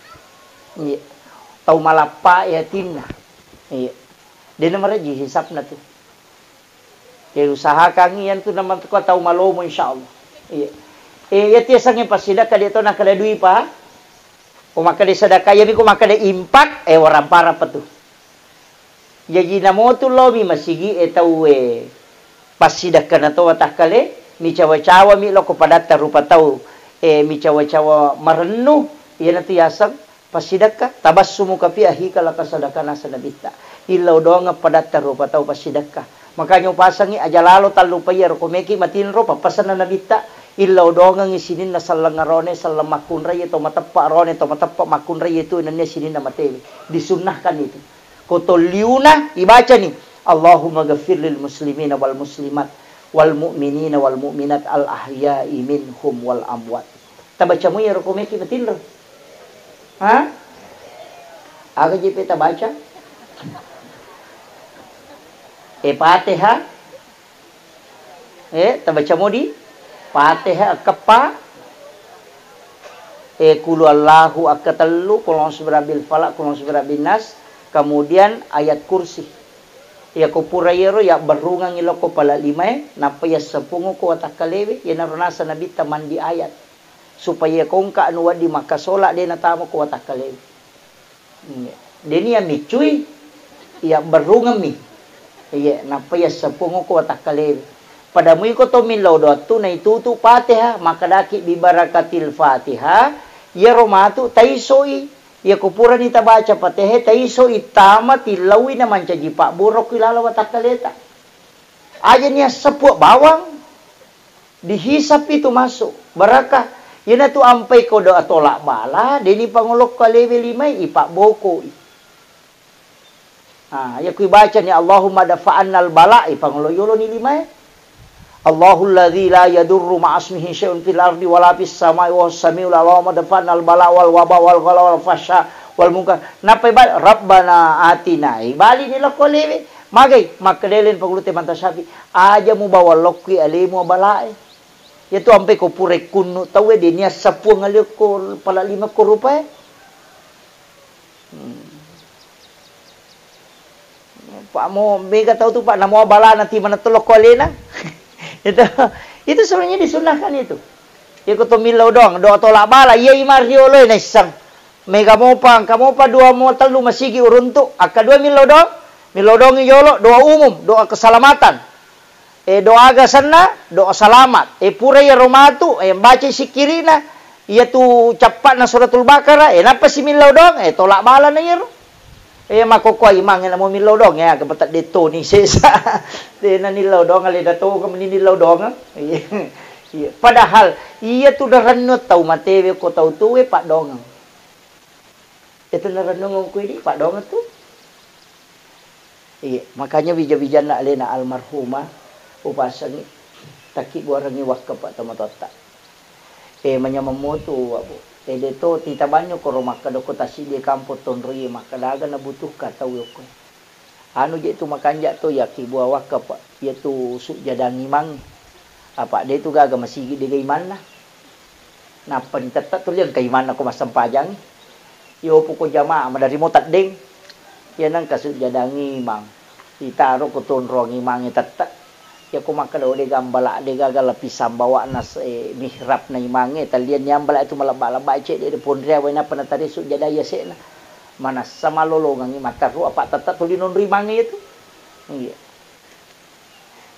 Iya. Tau malappa e atinna. Iya. De namarejing hisapna tu. Jadi usahakan iyantu namatko tau malomo insyaallah. Iya. Eh, iya tiasangnge passidakka de to nakkeda dui pa. Ko makkeda sedekah, iyami ko makkeda impak, eh, warang parappa tu. Jaji namotu lomi masigi e tau e passidakka na to watakkale, mi cawa-cawa mi loko padatta rupa tau, eh, mi cawa-cawa marennu, iyanatu yaseng Passidekka, tabassumuka fi akhika, laka sadaka nasa nabitta. Illau doangeng padatta rupa tau passidekka. Makanya upasengngi aja lalo tallupai iyaro ko meki matinro pappasenna nabitta. Illau doangengngi sininna selleng arone, selleng makkunraie to mateppa arone, to mateppa makkunraie tu nennia sininna matewe. Disunnahkan itu. Ko tolliuna ibacani, Allahumma ghafir lil muslimina wal muslimat wal mu'minina wal mu'minat al ahya'i minhum wal amwat. Tabaca moi iyaro ko meki matinro. Ha? Aga jeppe tabaca? Eh, Fatihah. Eh, tabaca modi? Fatihah akkeppa. Eh, kulu Allahu akkatellu, kulu a'udzu birabbil falaq, kulu a'udzu birabbin nas, kemudian ayat kursi. Iya ko pura iyaro yabberrungengngi lokko pala limae, nappa yasseppungo ko watakkalewe, iyanaro nasa nabitta mandi ayat. Supaya ko engka anu wedding makkasola de natama ko watakkalewe. Iya. Deni iya miccui, iya berrungemmi. Iya, nappa iya seppongo ko watakkalewe. Pada mui ko to millau doattu naitutu Fatihah, makkedaki bi barakatil Fatihah, iyaro matu taisoi. Iya ko purani tabaca Fatihah, taisoi tama tillaui na mancaji pabboro ki lalo watakkaleta. Aja nia seppu bawang. Dihisap itu masuk barakah. Iyanatu ampai ko doa tolak bala, deni pangolokko alewe limai, ipabbokoi. Ah, iya kui bacani Allahumma dafa'annal bala, ipangolo yoloni limae. Allahul ladzi la yadurru ma'asmihi syai'un fil ardi wala fis sama'i wa huwas samiul alim. Allahumma dafa'annal bala wal waba wal ghala wal fahsya wal munkar. Nappa ibal, Rabbana atina. Ibali ni lokko lewe. Magai, makkedai pangulute manta syafi. Aja mubawa lokkui alemu abalae. Iyatu ampe ko pura kunnu tauwe de nia sapuang aleo ko pala lima ko rupae. Hmm. Pak mo mega tau tu Pak namo balana ti mana telok ko alena. Itu itu sebenarnya disunahkan itu. Iko to millau doang, doa tolak bala, iya imang riolo naissang. Mega mopa, engka mopa dua mo tellu masigi uruntu, akka dua millau doang, millau doang yolo, doa umum, doa keselamatan. Eh, doa aga senna, doa salamat. Eh, pura iyaro matu, eh, baca sikkirina, iya tu cappa'na suratul Baqarah, eh, nappa simillau doang, eh, tolak balana iyaro. Eh, makkokkoe imang namo millau doang, ya, aga patedde toni sesa. Dena nillau doang, aleda to, kemeni nillau doang. Iya. Iya. Padahal, iya tu darannu tau matewe ko tau tuwe, paddoangeng. Itu narennungeng ku idi, paddoangeng tu. Iya, makanya wija-wijanna alena almarhumah, upasengi, takki buarengi wakka pa tomatoatta. Eh, manyameng motu, Abu. Eh, de to, tita banyu koro makkeda ko tasidi kampong tonroi, makkeda aga nabutuhka tau yokko. Anu je tu makanja to, yakki bua wakka pa, iya tu sujjadang imang. Apa de tu gaga masigi de ga imanna. Nappa ditette tuli engka imanna ko massempajang. Iyo poko jamaah maderri mo teddeng. Iya nengka sujjadang imang. Itaro ko tonrong imangnge tette. Iya ko makkeda de gambala de gaga lapisang bawa'na se-, mihrabna imangnge. Tallianni ambala itu malebba-lebba cedde de ponria wai nappa natari sujjadang yase'na. Manassa malolongengi matteru apa tette tuli nonro imangnge itu. Iya.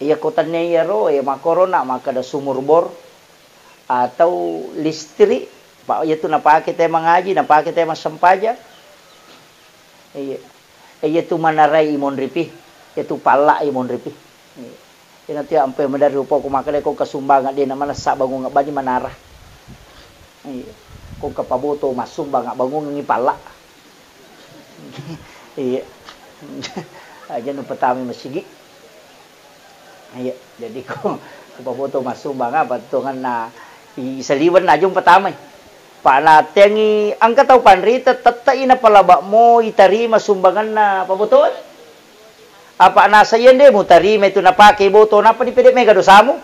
Iya ko tennia iyaro, iya makkoro na makkeda sumur bor. Atau listrik, pa-, iyatu napake te mangaji, napake te massempajang. Iya. Iyatu manarai imonripi, iyatu palla imonripi. Iya. Ina tu ampe maderri upoko makkeda ko kasumbangan de na manessa bangungan bani manara. Iya. Ko kapaboto massumbang bangungengi palla. Iya. Aja nu pertama masigi. Iya, jadi ko, ko paboto massumbang apa tongenna i saliweng najung pertama. Pak natengi engka tau panrita tette ina palaba mo itarima sumbanganna paboto. Apa nasa iya nde mutarima itu napake boto napa dipede mega dosamu.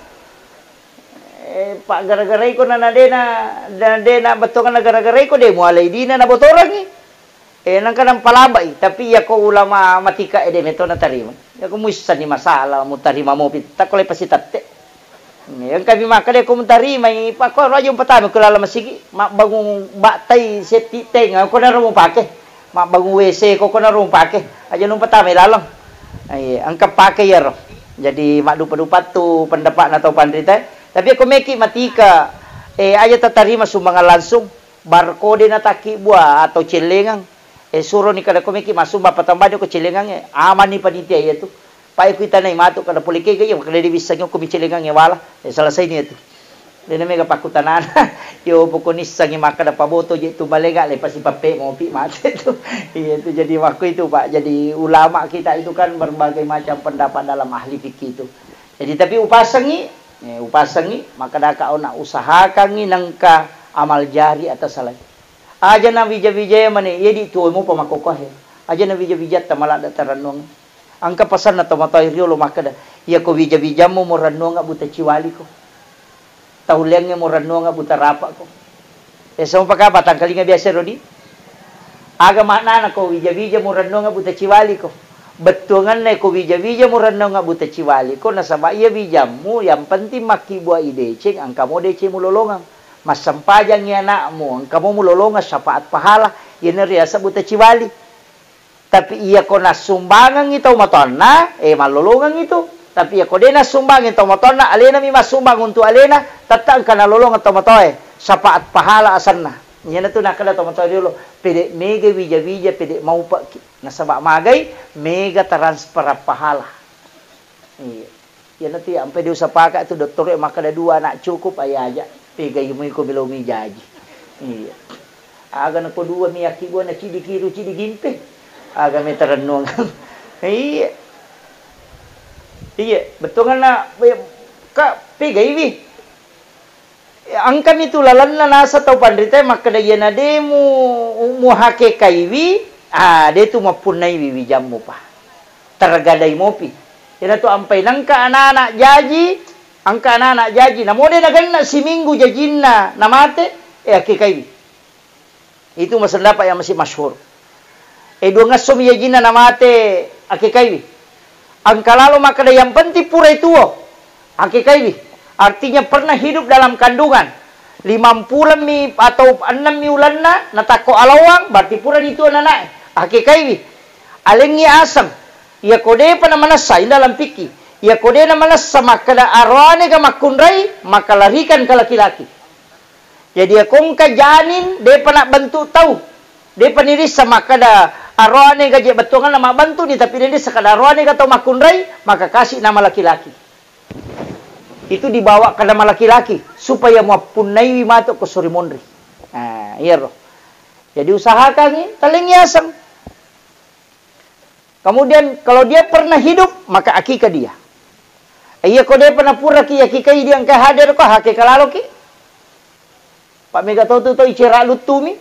Eh, Pak gara-gara iko na nadena, nadena bettonganna gara-gara iko de mualai dina nabotorangi. Eh, nengka nampalabai, tapi iya ko ulama matika ede meto natarima. Iya ko muissenni masalah mutarima mopi, takko le pasitette. Iya, engka mi makkeda ko mutarimai, pakko aja umpatama ko laleng masigi, mabbangung battai setti teng, ko naro mupake. Mabbangung W C ko, ko naro mupake. Aja umpatamai laleng. Iya, engka pake iyaro. Jadi maddupa-dupa tu pendapatna tau panrita. Tapi ko meki matika, eh, aja tatarima sumbangan langsung. Barkode natakki bua atau cellengang. Eh, suroni kada ko meki massumbang patambani ko cellengangnge. Amani panitia iya tu. Pai kuitanai matu kada pole kega iya, kada diwissengi ko mi cellengangnge wala. Eh, selesai ni itu. Dena mega pakkutanana. Yo poko nissengi makkeda paboto je tu balega le pasi pappe mopi mate tu. Iya tu jadi waktu itu, Pak. Jadi ulama kita itu kan berbagai macam pendapat dalam ahli fikih itu. Jadi tapi upasengi, eh, upasengi, makkeda ka ona usahakangi nengka amal jari atas salai. Aja na wija-wijae mane, iya di tuo mupa makkokkoe. Aja na wija-wijatta maladde tarennuang. Engka pasanna tomatoa riolo makkeda, iya ko wija-wijammu murennuang buta ciwaliko. Taulleangnge murennuang buta rapako. Eh, sampaka patangkalinga biasa rodi? Aga maknana ko wija-wija murennuang buta ciwaliko? Bettuanganna ko wija-wija murennuang buta ciwaliko, nasaba iya wijammu yang penting makkibua ideceng, engka mo deceng mulolongang. Massempajangngi anakmu, engka mo mulolongeng syafaat pahala, iyana riaseng buta ciwali. Tapi iya ko nassumbangengngi tau matoanna, eh, mallolongeng itu. Tapi iya ko de nassumbangengngi tau matoanna, alena mi massumbang untuk alena, tette engka nalolongeng tau matoae, syafaat pahala asenna. Iyana tu nakkeda tau matoae riolo, pede mega wija-wija, pede maupekki. Nasaba magai, mega transfer pahala. Iya. Iyana tu ya, ampe de usapaka tu dottoro makkeda dua anak cukup, aja aja. Pegai mu iko melo mi jaji. Iya. Aga nako dua mi akki buana cidi kiru cidi gimpe. Aga me tarennuang. Iya. Iya, bettuanna, ka pegaiwi. Engkami tu lalenna nasa tau panrita makkeda, iyana de mu, muhakekaiwi, ah, de tu mappunnaiwi wijammu pa. Tergadai mopi. Iyana tu ampai nengka anak-anak jaji, engka anak-anak jaji. Namo de nagenna siminggu jajinna namate, eh, akekaiwi. Itu masendapat yang masih masyhur. Eh, duangesso mi jajinna namate, akekaiwi. Engka lalo makkeda yang penting purai tuo, akekaiwi. Artinya pernah hidup dalam kandungan. Limampulemmi atau ennemmi ulenna, natakko alawang, berarti purani tuo nanae, akekaiwi. Alengngi aseng. Iya ko depa namanessa, inda lampikki. Iya ko de namanessa makkeda aroane ga makkunrai, maka larikan ke laki-laki. Jadi, iya ko engka janin, depa nabbentuk tau. Depa nirissa makkeda, aroane gaje bettuanna mabbentukni, tapi de nirissa kada aroane ga tau makkunrai, maka kasi nama laki-laki. Itu dibawa kada malaki-laki, supaya muappunnaiwi matu ko sori monri. Nah, iyaro. Jadi, usahakangi, talengngi aseng. Kemudian, kalau dia pernah hidup, maka akikah dia. Iya, ko de pernah puraki akikai dia engka hadir ko, hakeka laloki. Pak mega tau tu tau icera luttumi.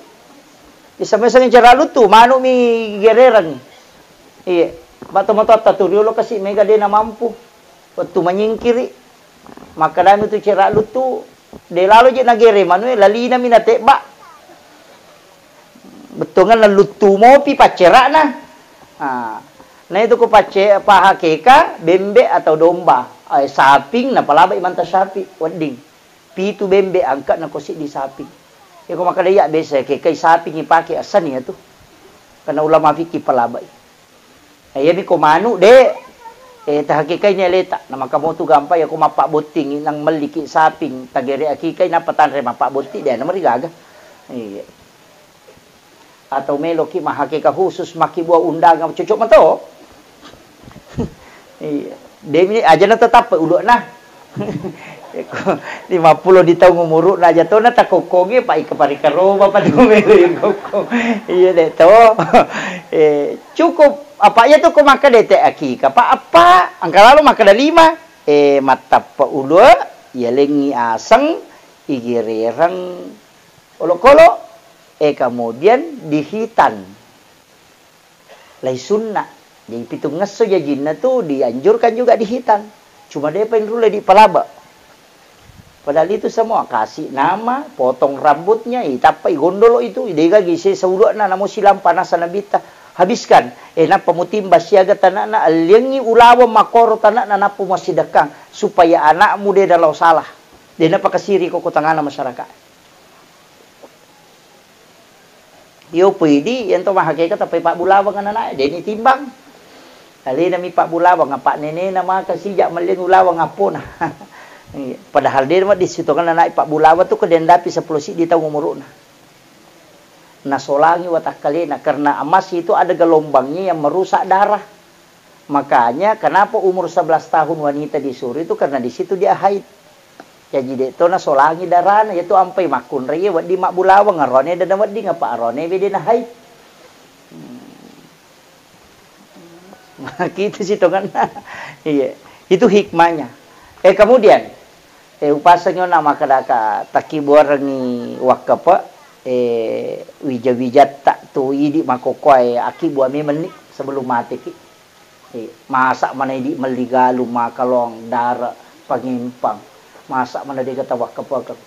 Bisa mesang icera luttu, manu mi gererang. Iya, batu matoatta tu riolo kasi mega de na mampu. Wettu manyingkiri. Makkedami tu cera luttu, de lalo je nagere manue, lalina mi natebba. Bettuanna luttu mopi paccera'na. Ah, na itu ko pacce-, pahakeka bembe atau domba, eh, saping napalabai manta sapi, wedding. Pitu bembe angka na ko siddi saping. Ya ko makkeda iya biasa kekai saping ipake asani ya tu. Karena ulama fikih palabai. Nah, iyami ko manu, de, eh, tahakikaini aleta. Na maka motu gampang ya ko mappabbotting nang melliki saping, tagere akikai nappa tanre mappabbotting, de, na marigaga. Iya. Atau meloki mahakeka khusus, makkibua undangan, cocok mato. Iya. Demi aja na tetap ulu'na. Iko, lima puluh di taung umuru'na aja to na takokkongi, pa ika parikaroba pa tu melo ikokkong. Iya de to. Eh, cukup apa iya tu ko makkeda te akika, pa apa? Engka lalo makkeda lima. Eh, mattappa ulu, yalengngi aseng, igerereng olokolo, eh, kemudian dihitan. Lai sunna. Jadi pitungngesso jajinna tu dianjurkan juga dihitan. Cuma depa inrulle dipalaba. Padahal itu semua kasih nama, potong rambutnya, itappa igondolo itu, idega gise saulu'na namo silang panasa nabitta. Habiskan. Eh, nappa mutimba siaga tanakna, alliangi ulaweng makoro tanakna nappa muassidekkang supaya anakmu de nalao salah. De napakasiri ko tengahna masyarakat. Iyo, puidi, iyento mahakeka tappai pabbulawang ananae, deni timbang. Alena mi pabbulawang, apa nenena maka sijak malleng ulawang appona. Iya, padahal de ma disitongeng ananae pabbulawang tu ko dendapi seppulo siddi taung umuru'na. Nasolangi watakkalena, karena emas itu ada gelombangnya yang merusak darah. Makanya, kenapa umur sebelas tahun wanita disuruh itu, karena di situ dia haid. Jaji, de to nasolangi darana, yatu ampai makkunrai, wedding mabbulawang, arone dena wedding, apa arone bede na haid. Hmm. Gitu sih tongenna. Iya, itu hikmahnya. Eh, kemudian, eh, upasengi ona makkadaka takkibuarengngi wakkepe, eh, wija-wijatta tu idi makkokkoe akkibuang memenni sebelum mateki. Eh, masa mana idi melli galung, makalong, dare, pangempang. Masa mana dega tawakkepekeng.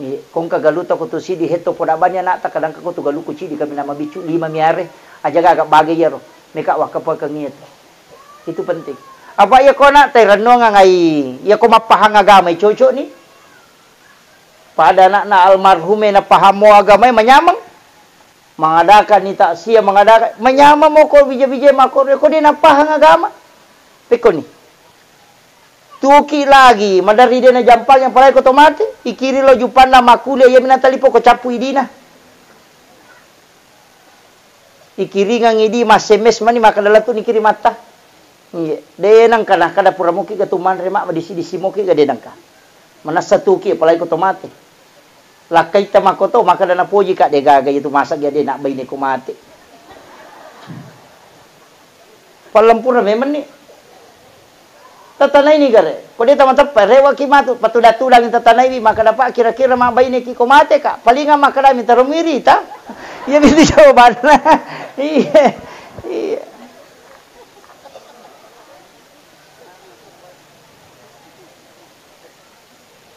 Eh, kongka galuta ko tu sidi hetto poda bani anakta, kadang ko tu galuku cidi kami nama biccu lima miare. Aja gaga bage iyaro. Meka wakkepekeng iya tu. Itu penting. Apa iya ko anak tai rennuang ngai, iya ko mappahang agama cocok ni. Pada anakna almarhume napahammo agamae manyameng. Mangadakanni taksia, mangadakan, manyameng moko bija-bija mako, ko de napahang agama. Pekkoni. Tuki lagi, maderri de najampang yang palai ko to mate, ikiri lo jupanna makkuliah, iya minang talipo ko cappu idina. Ikiringang idi, mas-, S M S mani makkada lettu nikiri matta. Iya, de nengka nakkada pura moki ga tu manre ma, madisi-disi moki ga de nengka. Manessa tuki, apalagi ko to mate. Lakkaitta makkoto, makkada napoji ka de gaga itu masa ga de nak baine ko mate. Pallempureng memeng ni. Tatanaini gare. Ko de tamateppe, rewaki matu, patuda-tudangi tatanaiwi, makkeda, "Pak, kira-kira mabbaineki ko mate, Kak?" Palinga makkeda, "Mi taro mirita." Iya, itu jawabanna. Iya. Iya.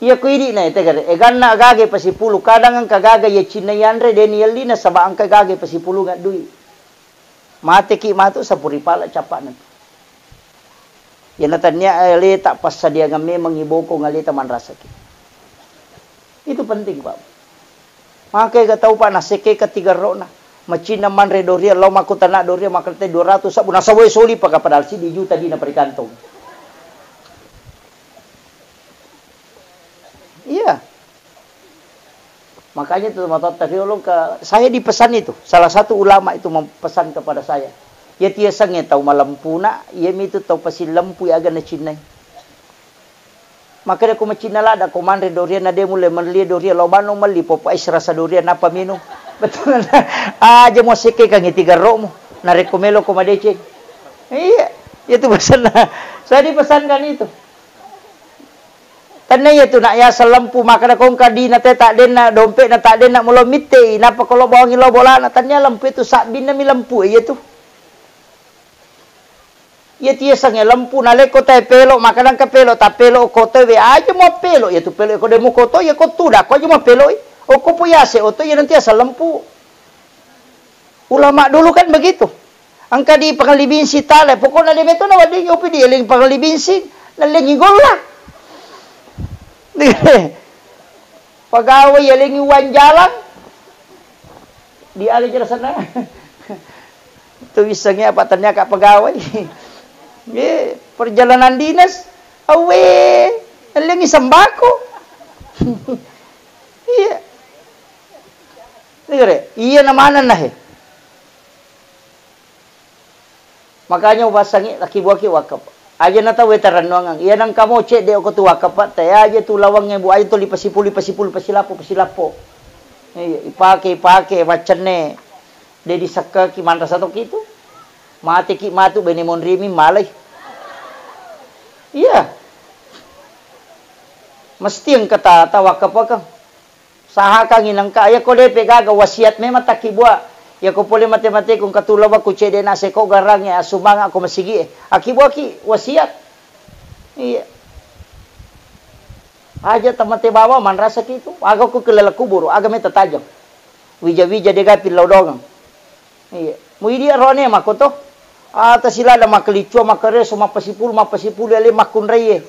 Iya ko idi na ete gare, eganna gaga pasipulung, kadang engka gaga iya cinna yanre, de ni yelli nasaba engka gaga pasipulung dui. Mateki matu sapuri pala cappa na. Iya na tania aleta passadiangang memang iboko ngaleta manrasaki. Itu penting, Pak. Maka ega tau, Pak, nasekke katiga rona. Macinna manre doria, lao makkutana doria, makkeda dua ratus sabbu, nasawai soli paka padahal siddi juta dina pada kantong. Iya. Makanya itu matotta riolo ke, saya dipesan itu, salah satu ulama itu mempesan kepada saya. Ya tiasangnge tau malempuna, iya mitu tau pasillempu aga nacinnai. Makkeda ko macinna ladda ko manre doria na de mulle melli doria, lao bano melli popo es rasa doria napa minum. Betul. Aja mo sekkekangngi tiga ro'mu. Narekko melo ko madeceng. Iya, itu pesanna. Saya dipesankan itu. Tanna iya tu nak ya selempu makkeda ko engka dina te tak denna, dompet na tak denna, mulo mittei, napa ko lo bawangi lo bolana, tanna lempu itu sabbinna mi lempu iya tu. Iya tiasangnge lempu, nalekko tae pelo, makkeda engka pelo, ta pelo ko toe we aja mo pelo, iya tu pelo ko de mu koto, iya ko tuda ko aja mo peloi. Okko po yase oto iya nanti asal lempu. Ulama dulu kan begitu. Engka di pangalli binsing tale, pokokna de meto na wedding opi di eling pangalli binsing, nallengi golla. Pegawai yalengi uang jalan, di ale jelasanna. Tu wissengnge apa tania ka pegawai. Ye, perjalanan dinas, awe, yalengi sembako. Iya. Iya na manenna he. Makanya upasangi laki buaki wakaf. Aja na tau tarannuangang. Iya nang kamo cedde ko tu wakaf, te aja tu lawangnge bu aja tu lipasipu, lipasipu, lipasilapo, pasilapo. Iya, ipake, ipake, maccenne. De disekkaki manrasa toki tu. Mateki matu bene monrimi malai. Iya. Mesti engka ta, ta wakaf ka. Sahakangngi nengka, iya ko depe gaga wasiat memang takkibua. Iya ko pole mate-mate ku engka tu lawa ku cedde na seko garangnge assumbangako masigie. Akkibuaki wasiat. Iya. Aja tamate bawa manrasaki tu. Aga ku kelele kuburu, aga meta tajang. Wija-wija dega pillau dongeng. Iya. Muidi arone makoto. Ata silada makkelicua, makkereso, mappasipulu, mappasipulu ale makkunraie.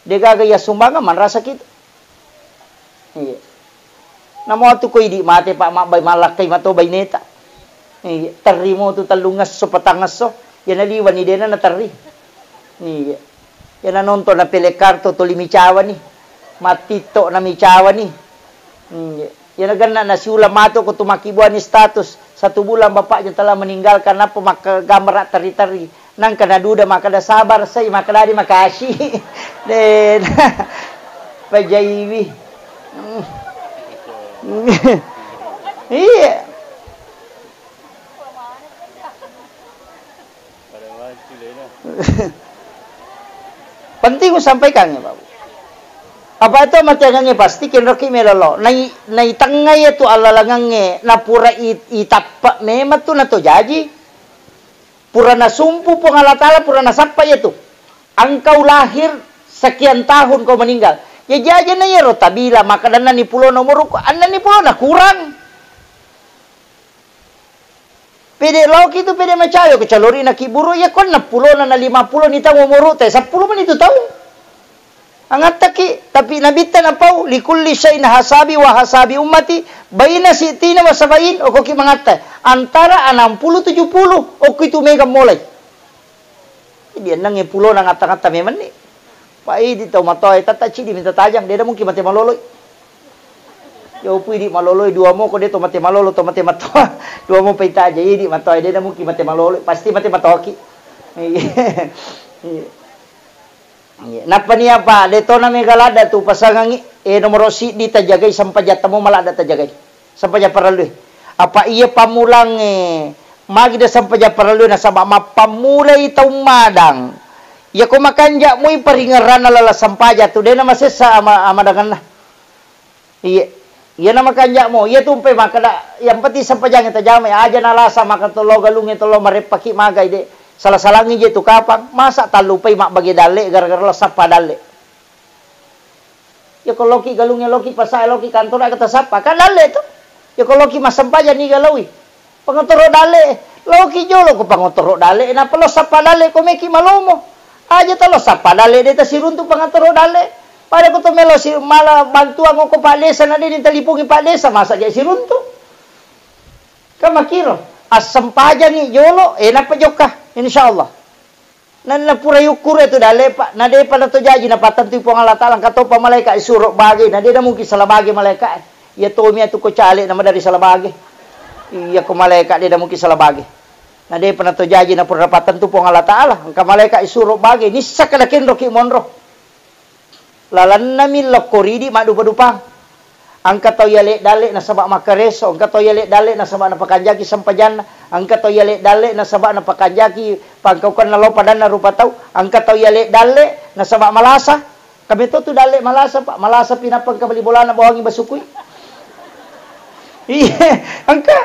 Degaga iya sumbangeng manrasaki tu. Iya. Namo tu ko idi mate, Pak, mabbai mallakkai mato baineta. Iya, terrimo tu tellungesso, patangesso. Iya naliwani dena naterri. Iya. Iya nanonton na pele karto toli micawani. Mattitto na micawani. Iya. Iya nagenna nasiulang mato ko tu makkibuani status. Satu bulan bapaknya telah meninggalkan, nappa makkagambar terri-terri. Nangka naduda makkeda sabar sai, makkeda di makasi. De, pajaiwi. Iya. Penting usampaikan ya, Pak. Apa itu matiangangnge pasti kenroki melolo. Nai, nai tengnga ya tu allalangangnge, napura i, itappa memang tu nato jaji. Pura nasumpu Puang Allah Ta'ala, pura nasappa iya tu. Engkau lahir sekian tahun, kau meninggal. Ya, jaji na iyaro tabila, makkadanna ni pulona umurukku, anna ni pulona kurang. Pede laoki tu, pede macayo, ko calori na kiburu, ya ko enam puluh na, na lima puluh ni taung umuru te, seppulo mani tu taung. Angattaki, tapi Nabitta napau, "Likulli syai'in hasabi wa hasabi ummati, baina sitina wa sabain," okoki mangatta. Antara enam puluh tujuh puluh, okko itu mega mulai. Jadi enneng e pulona ngatta-ngatta memang ni. Pak idi tau matoa, tata cidi minta tajang, deda mungkin mate maloloi. Yo pui di maloloi dua mo ko de to mate malolo to mate matoa. Dua mo paita aja idi matoa, deda mungkin mate maloloi, pasti mate matoaki. Iya. Iya. Iya. Nappa ni apa? De tona mega ladda tu pasangangi, eh, nomoro siddi tajagai, sempajatta mo maladda tajagai. Sempajang parellui. Apa iya pammulang, eh, Magi de sempajang parellui nasaba mappammulai taung madang. Iyako makanja mui paringerranna lala sempajang tu dena masessa ama-, amadangenna. Iya. Iyana makanja'mo, iya tumpai makkeda, yang penting sempajangnge tajamai, aja nalasa maka tollo galungnge tollo mareppaki magai de. Sala-salangngi je tu kapang, masa tallupai mabbage dalle gara-gara lo sappa dalle. Iya ko loki galungnge loki pasae loki kantor aga tasappa, kan dalle tu. Iya ko loki massempajang niga laui. Pangotoro dalle, loki jolo ko pangotoro dalle, nappa lo sappa dalle ko meki malomo. Aja talo sappa dalle de tasiruntu pangotoro dalle. Pada ko to melo si mala bantuan ko Pak Desa na de ditalipungi Pak Desa, masa je siruntu. Kan makiro, assempajangi jolo, eh, nappa jokka, insyaallah. Nanna pura yukkuru tu dalle, Pak. Na depa na to jaji napattentui Puang Allah Taala, engka topa malaika isuro bage, na de na mungkin salah bage malaika. Iya tomi atu ko cale na madari salah bage. Iya ko malaika de na mungkin salah bage. Na depa na to jaji na pura napattentu Puang Allah Taala, engka malaika isuro bage, nissa kada kenroki monro. Lalennami lokko ridi maddupa-dupang. Engka tau yale dalle nasaba makkareso, engka tau yale dalle nasaba napakanjaki sempajanna, engka tau yale dalle nasaba napakanjaki pangkaukanna lao padanna rupa tau, engka tau yale dalle nasaba malasa. Kami to tu dalle malasa, Pak. Malasa pi nappa engka bali bolana bawangi basukui. Iya, engka.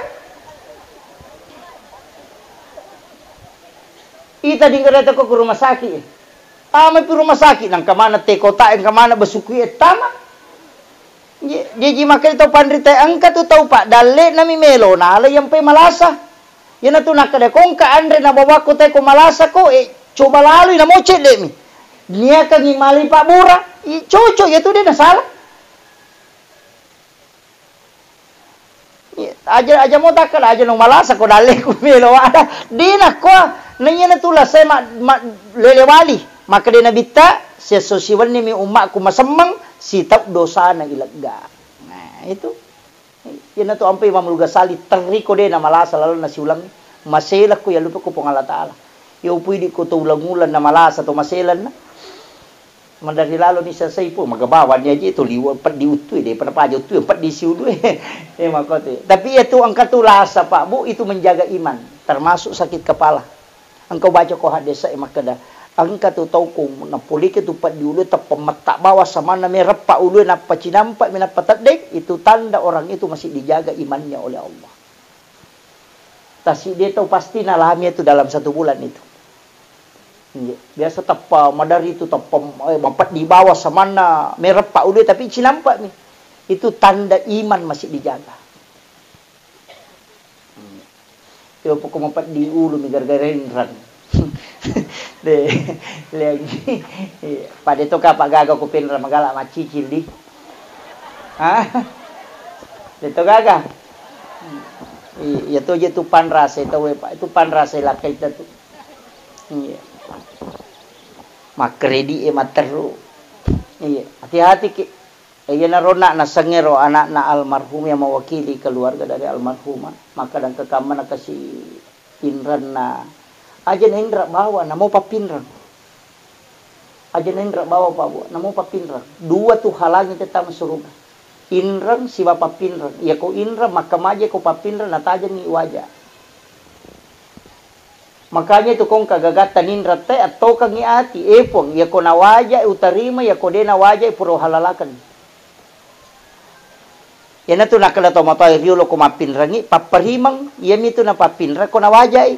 Ita dinggereta ko ke rumah sakit. Tama pi rumah sakit, nangka mana te kota, engka mana basukui e tama. Je-, jeji makkeda tau panrita, engka tu tau paddalle nami melo nala yampe malasa. Iyana tu nakkeda ko engka anre na bawakko te ko malasa ko, eh, coba lalui namo cedde mi. Niakangi mali pabbura, i cocok ya tu de na salah. Iya, aja, aja mo takkala, aja no malasa ko dalleku melo ada. Dena ko, na iyana tu lasai ma, ma, lele wali. Maka dena bitta, siesso siwenni mi ummakku masemmeng, sitau dosana ilegga. Nah, itu. Iyana tu ampai Imam Al-Ghazali, terri ko dena malasa lalenna siulang. Maselakku ya lupa ko Puang Allah Taala. Ya upui di ko to ulang-ulang na malasa to maselanna. Maderri lalo ni sesai pun, magabawan ni aja itu liwa peddi uttui, daripada paja uttui, peddi siulu. Eh, makote. Tapi ya tu engka tu lasa, Pak, Bu, itu menjaga iman, termasuk sakit kepala. Engka baca ko hadis e makkeda, engka tu tau ko napolike tu peddi ulu, teppa metta bawa samanna mereppa ulu, nappa cinampa, minappa teddeng, itu tanda orang itu masih dijaga imannya oleh Allah. Tasiddi tau pasti nalami itu dalam satu bulan itu. Iya, biasa teppa madari itu, teppa, eh, mapeddi bawa samanna mereppa ulu, tapi cinampa mi. Itu tanda iman masih dijaga. Iya, pokok mapeddi ulu mi gara-gara inrang. De, lagi. Iya, pada to kapa gaga ko penrang magala macicil di. Hah? De to gaga. Iya, iya to je tu panrasa tau e, Pak. Itu panrasa lakkaita tu. Iya. Makkredit e matteru. Iya, hati-hati ki. Iyanaro na nasengngero anakna almarhum yang mewakili keluarga dari almarhumah, maka dan kekamma nakasi inrenna. Aja nainra bawa, namo pappinreng. Aja nainra bawa, Pak, Bu, namo pappinreng. Dua tu halangi tetta massuruga. Inreng siba pappinreng. Iya ko inreng, makkamaja ko pappinreng, natajengi waja. Makanya itu kong kagagatta ninra te attokengi ati, eh Puang, iya ko nawaja utarima, iya ko de nawaja pura uhalalaken. Iyanatu nakkeda tomatoae riolo ko mappinrengngi, papparimeng, iyamitu napappinreng ko nawajai.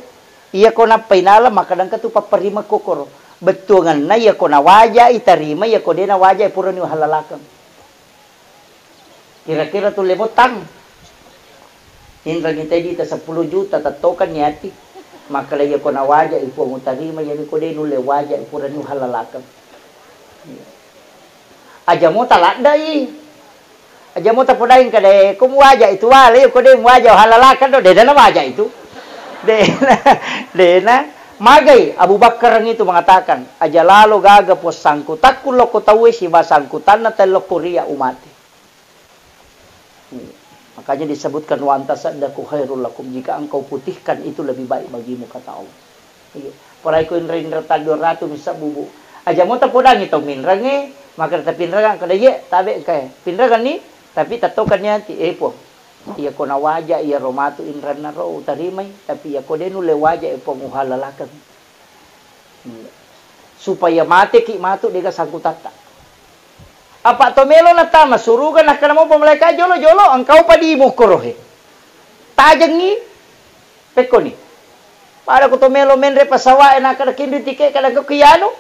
Iyako nappa inaleng, makkeda engkatu papparimeng kokoro. Bettuangenna iyako nawajai, tarima, iyako de nawajai, purani uhallalakeng. Kira-kira tulle mottang. Inrengngi tedita seppulo juta, tettokenni ati. Makkeda iyako nawajai, Puang, utarima, iyami ko de nulle wajai, purani uhallalakeng. Aja mota laddai. Aja mota podai engka de, ko muaja itu wale, ko de muaja halalakan do, de dana waja itu. De, de na. Magai Abu Bakar itu mengatakan, aja lalo gaga pos sangkutakku lokko tauwe siba sangkutanna tellokko ria umate. Makanya disebutkan, "Wa anta saddaku khairul lakum," jika engkau putihkan itu lebih baik bagimu, kata Allah. Iya. Apalagi ko inra-inra taddu ratu misa bubu. Aja mota podangi tau minrange, maka tapi pinrangan kada ye, tabe engkae. Pinrangan ni, tapi tatokan ni ati, eh, Puang. Iyako nawaja iyaro matu inrannaro utarimai, tapi iyako de nulle waja e Puang uhalalakeng. Supaya mateki matu dega sangkutatta. Apa to melo natama suruga nakkeda mopa malaika jolo-jolo engkau padi mukkoro he. Tajengi pekkoni. Pada ko to melo menre pesawat e nakkeda kinri tike kada ko kianu.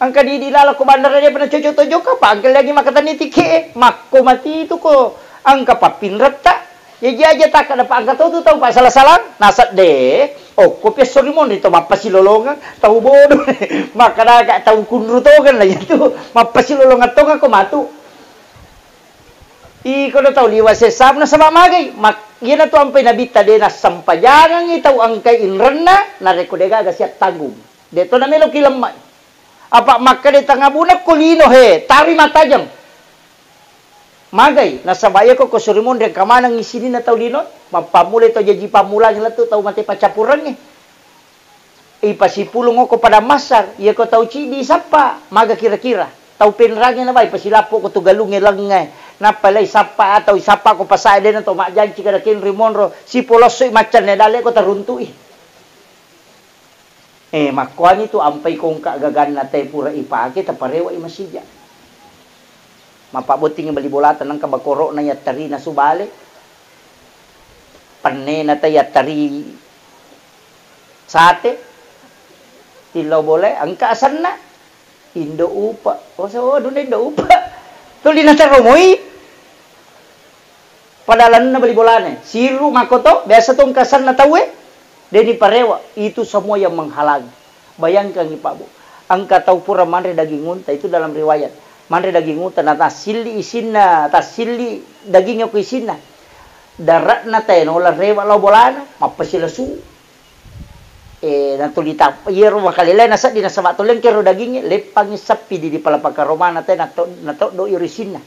Engka di, di laleng ko bandara de pernah cocok to jokka pa engka lagi makkatenni tike e. Makko mati itu ko engka pappinretta. Jaji aja takkeda pa engka to tu tau pa sala-salang, nasedde, okko pi esso ri monri to mappasilolongeng, tau bodo, makkeda ka tau kunru tongeng lah itu, mappasilolongeng tongeng ko matu. Iko do tau liwa sessa nasaba magai, mak-, iyana tu ampai nabitta de nassempajangengi tau engkai inrenna, narekko de gaga siattanggung. De to namelo ki lemmai. Apa makkeda tangabuna ko lino he, tari matajeng. Magai, nasaba iyako ko suri monri engka manengngi sininna tau lino, mappammulai tau jaji pammulangi lettu tau mate paccappurengnge. Ipasipulung okko padang massar, iyako tau ciddi sappa, maga kira-kira. Tau penrangi nabai pasilappo ko tu galungnge lengnge, nappa lai sappa atau isappa ko pasae dena to majjanci kada kenri monro, sipolossoi maccanne dalle ko taruntu'i. Eh, makkuani tu ampai kongka gaganna te pura ipake, taparewa i masija. Mapabbottingi bali bolata nengka bakoro'na yattari nasu bale. Pennena te yattari sate. Tillau bolae engka asenna. Indo upa. Oh, so, dunda indo upa. Tuli nateromoi. Pada lalenna bali bolana, siru makkoto, biasa to engka asenna tauwe, deni parewa, itu semua yang menghalangi. Bayangkangi, Pak Bu, engka tau pura manre daging unta, itu dalam riwayat. Manre daging unta, na tassilli isinna, tassilli dagingnya ku isinna. Daratna tae nola rewa lao bolana, mappasilasu. Eh, natuli tap-, iyaro makalelai naseddi nasaba to lengkero dagingnge, leppangi sappi di, di palapa karomana te nato-, natoddo iro isinna.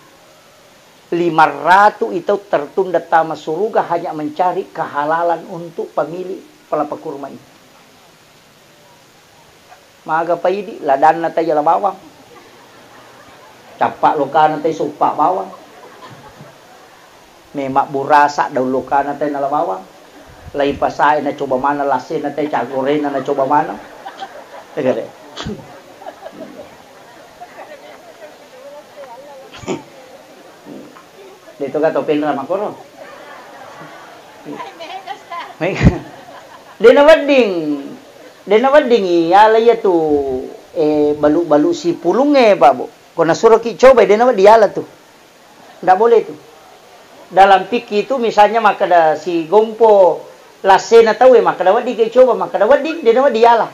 Lima ratu i tau tertunda tama suruga hanya mencari kehalalan untuk pemilik palapa kurma itu. Maga paidi, ladanna tai jala bawang. Cappa lokana tai soppa bawang. Memang burasa daun lokana tai nala bawang. Lai pasae nacoba maneng, lasena tai cagorena nacoba maneng. Tega de. De to gato penra makoro. Mega. De nawedding, de nawedding iyala iyatu, eh, balu-balu sipulungnge, Pak Bu. Ko nasuroki cobai, de nawedding iyala tu. Ndak boleh tu. Dalam fikih itu misalnya makkeda sigompo lasena tauwe, makkeda wedding ke coba, makkeda wedding, de nawedding iyala.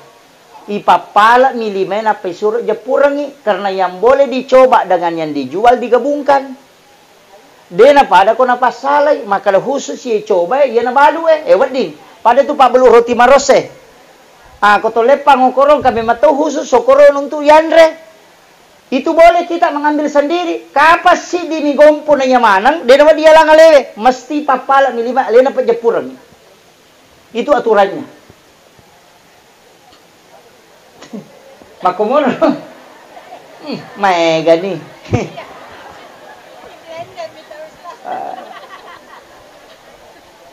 Ipappala'mi limae nappa isuro jeppurengngi, karena yang boleh dicoba dengan yang dijual digabungkan. De napada ko napassalai, makkeda khusus iye cobae, iyana balu e, eh, wedding. Pada tu pabbalu roti marosse. Ah, ko to leppang okorong, kami matau khusus okorong untuk yanre. Itu boleh kita mengambil sendiri. Kapan siddi mi gompo na iya maneng, de nawedding dialang alewe, mesti pappala'mi lima, alena pejeppurengngi. Itu aturannya. Makkomono. Hmm, maegani. Ah.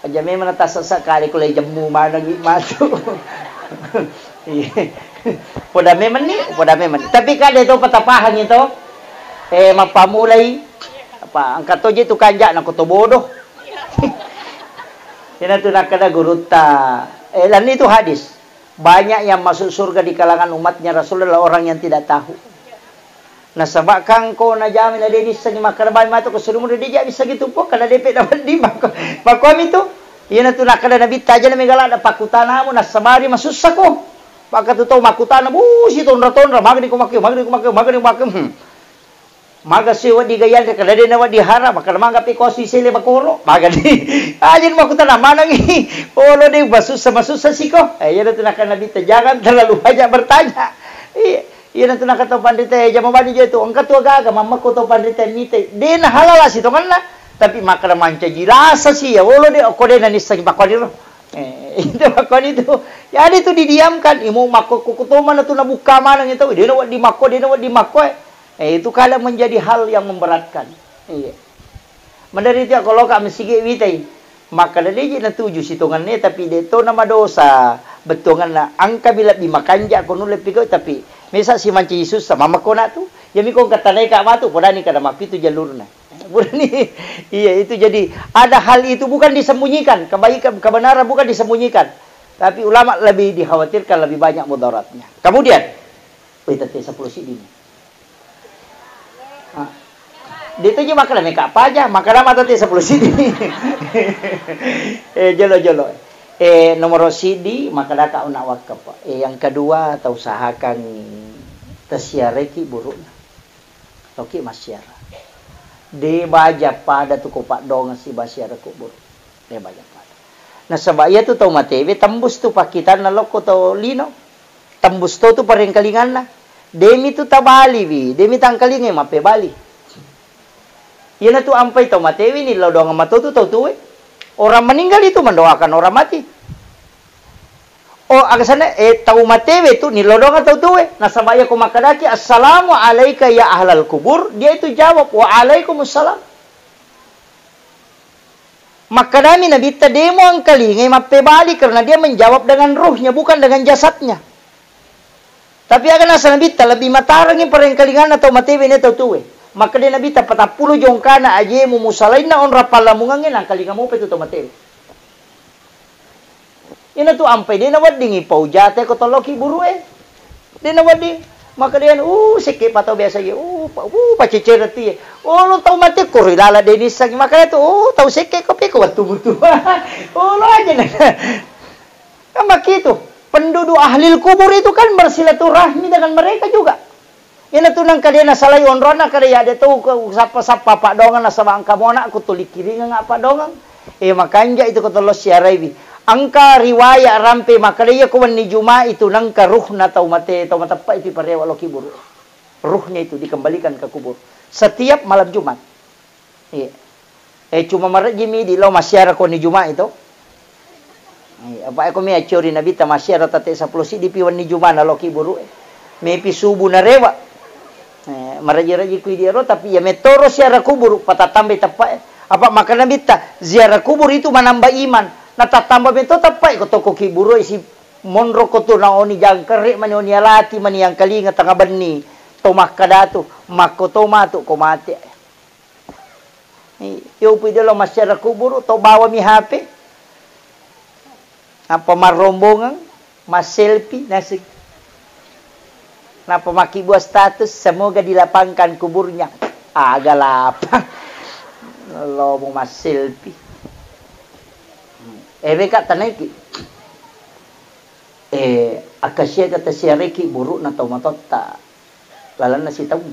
Aja memang tassessa kali ko le jemmu maneng matu. Iya. Poda memang ni, poda memang ni. Tapi kade to patapahang itu. Eh, mappamulai. Apa, angkat to je tu kanjak na ko to bodoh. Ina tu nakkeda gurutta. Eh, dan itu hadis. Banyak yang masuk surga di kalangan umatnya Rasulullah orang yang tidak tahu. Nasaba kangko najami na de nissengi makkeda bami matu ko surimu de ja nissengi tu po, kada depe na wedding makko. Makkomi tu. Iyana tu nakkeda Nabitta, aja na mega ladda pakkutanamu, nasabari masussako. Maka tu tau makkutana, bu, si tonra-tonra, magani ko makkeo, magani ko makkeo, magani ko makkeo. Hmm. Maga sui wedding ga yanre, kada de na wedding hara, makkeda maga pe ko sui sele bakoro, magani. Aja makkutana manengi. Olo de masussa, masussa siko. Eh, iyana tu nakkeda Nabitta, jangan terlalu banyak bertanya. Iya, iyana tu nakkeda tau panrita, eh, jama bani je tu. Engka tu gaga, mammakko tau panrita mite. De na halala sitongenna. Tapi makkeda mancaji rasa si, ya olo de, okko de na nissengi pakkuaniro. Eh, itu makkuani tu. Jadi tu didiamkan, imo makko kuku to mana tu nabukka maneng itu. De na wedding makko, de na wedding makko, eh. Eh, itu kadang menjadi hal yang memberatkan. Iya. Maderri tu ko loka masigi witai. Makkeda deji natuju sitongenna, tapi de to na madosa bettuanganna. Engka mi lebbi makanja ko nulle pigau, tapi mesa simancaji sussa mama kona tu. Yami ko engka tanai ka matu, podani kada mapitu jalurna. Burani. Iya, itu jadi ada hal itu bukan disembunyikan, kebaikan, kebenaran bukan disembunyikan. Tapi ulama lebih dikhawatirkan lebih banyak mudaratnya. Kemudian, wih, tadi sepuluh sidi ni. Ah. Dia tu je makan meka paja, makan mata ti sepuluh sidi. Eh, jolo-jolo. Eh, nomor sidi, makan daka una wakaf. Eh, yang kedua, tau usahakan tasiareki burukna. Loki massiara. De baja pada tu ko paddongeng si basiara kubur. De baja pada. Nasaba iya tu tau matewe tembus tu pakkitanna lokko tau lino. Tembus to tu parengkalinganna. Demi tu tabaliwi, demi tangkalingai mappebali. Iyana tu ampai tau matewe ni lodongeng mato tu tau tuwe. Orang meninggal itu mendoakan orang mati. Oh, aga sana, eh, tau matewe tu nilodongeng tau tuwe. Nasaba iya ko makkedaki, "Assalamu alaika ya ahlal kubur," dia itu jawab, "Wa alaikumussalam." Makkedami Nabitta, "Demo angkalingai mappebali karena dia menjawab dengan ruhnya, bukan dengan jasadnya." Tapi aga nasa Nabitta, lebih matarangi parengkalinganna tau matewe ne tau tuwe. Makkeda Nabitta, "Patappulo jongkana ajemu musalainna onrang pallamungangnge, nangkalinga mopa itu tau matewe." Ina tu ampai de naweddingi pau jate ko tolloki burue. De nawedding. Maka de, uh, sekke pa tau biasa ye. Uh, pa, uh, pacecere tu ye. Oh, lo tau mate ko ri lala de nissangi. Maka tu, oh, tau sekke ko pe ko wettu mutu. Oh, lo aja na. Kan begitu. Penduduk ahli kubur itu kan bersilaturahmi dengan mereka juga. Ina tu nangka de nasalai onronna kada ya de tau ko sappa-sappa paddongeng nasaba engka mona ko tuli kiringeng paddongeng. Eh, makanja itu ko tello siaraiwi. Engka riwayat rampe makkeda iya ko wenni Juma'i tu nengka ruhna tau mate, tau mateppa itu parewa loki buru. Ruhnya itu dikembalikan ke kubur setiap malam Jumat. Iya. Eh, cuma marejji mi di lo massiara ko ni Juma'i to. Iya, apa ko mi acciori Nabi ta massiara tate seppulo siddi pi wenni Juma'i na loki buru. Mepi subuh narewa. Eh, maraji-raji kui diaro, tapi iya metoro siara kuburu, patatambai teppae. Apa maka Nabitta, ziarah kubur itu menambah iman. Natattamba meto teppae ko toko kiburu isi monro ko tu naoni jangkere mani oni alati mani yang kalinga tengah benni. To makkadatu, makko to matu ko mate. Iyo pui dolo massiara kuburu, to bawami H P. Nappa marrombongeng, masselfie, naseng. Nappa makkibua status, "Semoga dilapangkan kuburnya." Aga lapang. Lomo masselfie. Eh, meka tanaiki. Eh, akkasiaga tasiareki burukna tau matotta. Lalenna sitaung.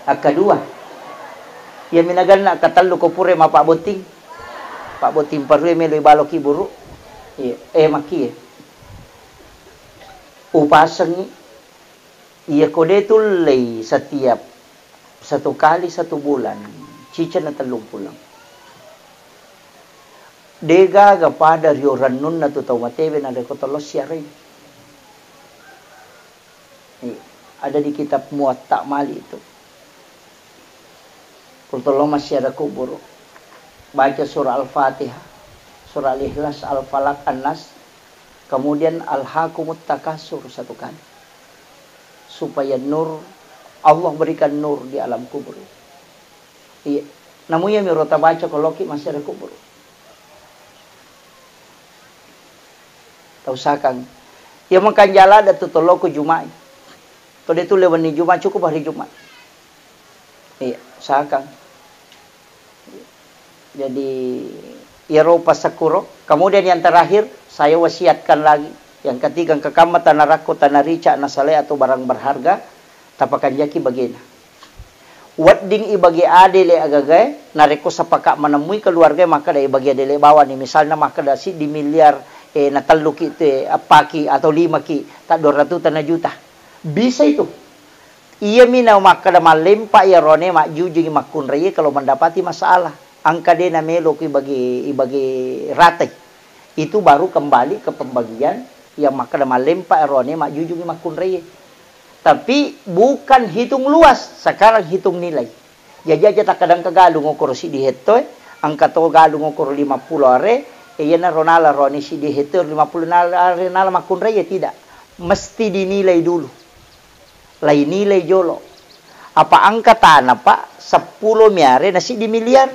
Akkadua, iya minaganna akkatellu ko pura mapabbotting. Pabbotting parue melo ibaloki buru. Iya, eh, makkie. Upasengngi. Iya ko de tullei setiap satu kali satu bulan, ciceng na tellung puleng. Degaga pada rio rennunna tu tau matewe narekko tello siarai. Iya, ada di kitab Muwatta Malik itu. Purtollo massiara kuburu. Baca surah Al-Fatihah, surah Al-Ikhlas, Al-Falaq, An-Nas, kemudian Alhaakumut Takasur satu kali. Supaya nur, Allah berikan nur di alam kubur. Iya. Namu iya miro tabaca ko loki massiara kuburu. Tausahakang. Iya mengkanjala ada tu toloko Juma'i. To de tulle wenni Juma'i, cukup hari Juma'i. Iya, usahakan. Jadi, iyaro passakkuro. Kemudian yang terakhir, saya wasiatkan lagi. Yang ketiga, engka kamma tanarakko, tanarica, nasalai atau barang berharga, tapakanjaki bagena. Wedding ibage adele agagae, narekko sepakat menemui keluarga makkeda ibage adele bawani, misalna makkeda siddi miliar, eh, natelluki te, appaki atau limaki, ta dua ratus tana juta. Bisa itu. Iyami na makkeda mallempa iyarone majjujungi makkunraie kalau mendapati masalah. Engka de namelo ku ibage, ibage ratai. Itu baru kembali ke pembagian yang makkeda mallempa iyarone majjujungi makkunraie. Tapi bukan hitung luas, sekarang hitung nilai. Jaji aja takkadang ke galung okoro siddi hetto e, engka to galung okoro lima puluh are, e, iyana ro nala roni siddi hetto lima puluh nala are nala makkunrai, ya tidak. Mesti dinilai dulu. Lai nilai jolo. Apa engka tanah, Pak, seppulo miare na siddi miliar.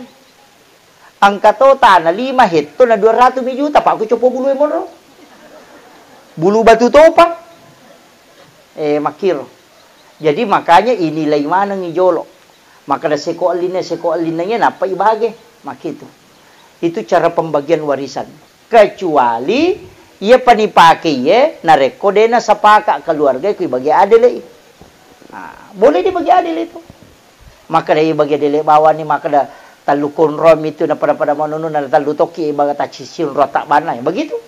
Engka to tanah lima hetto na dua ratus mi juta, Pak, ku copo bulu e monro. Bulu batu topa. Eh, makkiro. Jadi makanya inilai manengngi jolo. Makkeda seko ellinna, seko ellinna iya nappa ibage. Makkitu. Itu cara pembagian warisan. Kecuali iya pani pake iye, narekko de nasapaka keluarga ku ibagi adele. Nah, boleh dibagi adil itu. Makkeda ibagi adele bawani, makkeda tallu konromi tu na pada-pada manunu na tallu tokki ibaga tacisi onro tabbana. Begitu.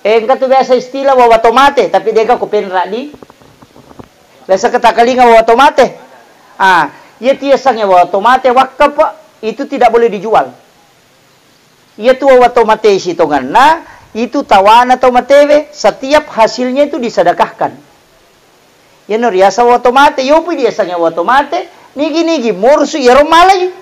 Eh, engka tu biasa istilah wawa tomate, tapi dega ko penra di. Biasa kita kalinga wawa tomate. Ah, iya tu yasengnge wawa tomate wakaf, itu tidak boleh dijual. Iya tu wawa tomate sitongenna, itu tawana tomatewe, setiap hasilnya itu disedekahkan. Iyano riaseng wawa tomate, yopi diasengnge wawa tomate, nigi-nigi morsu iyaro malai.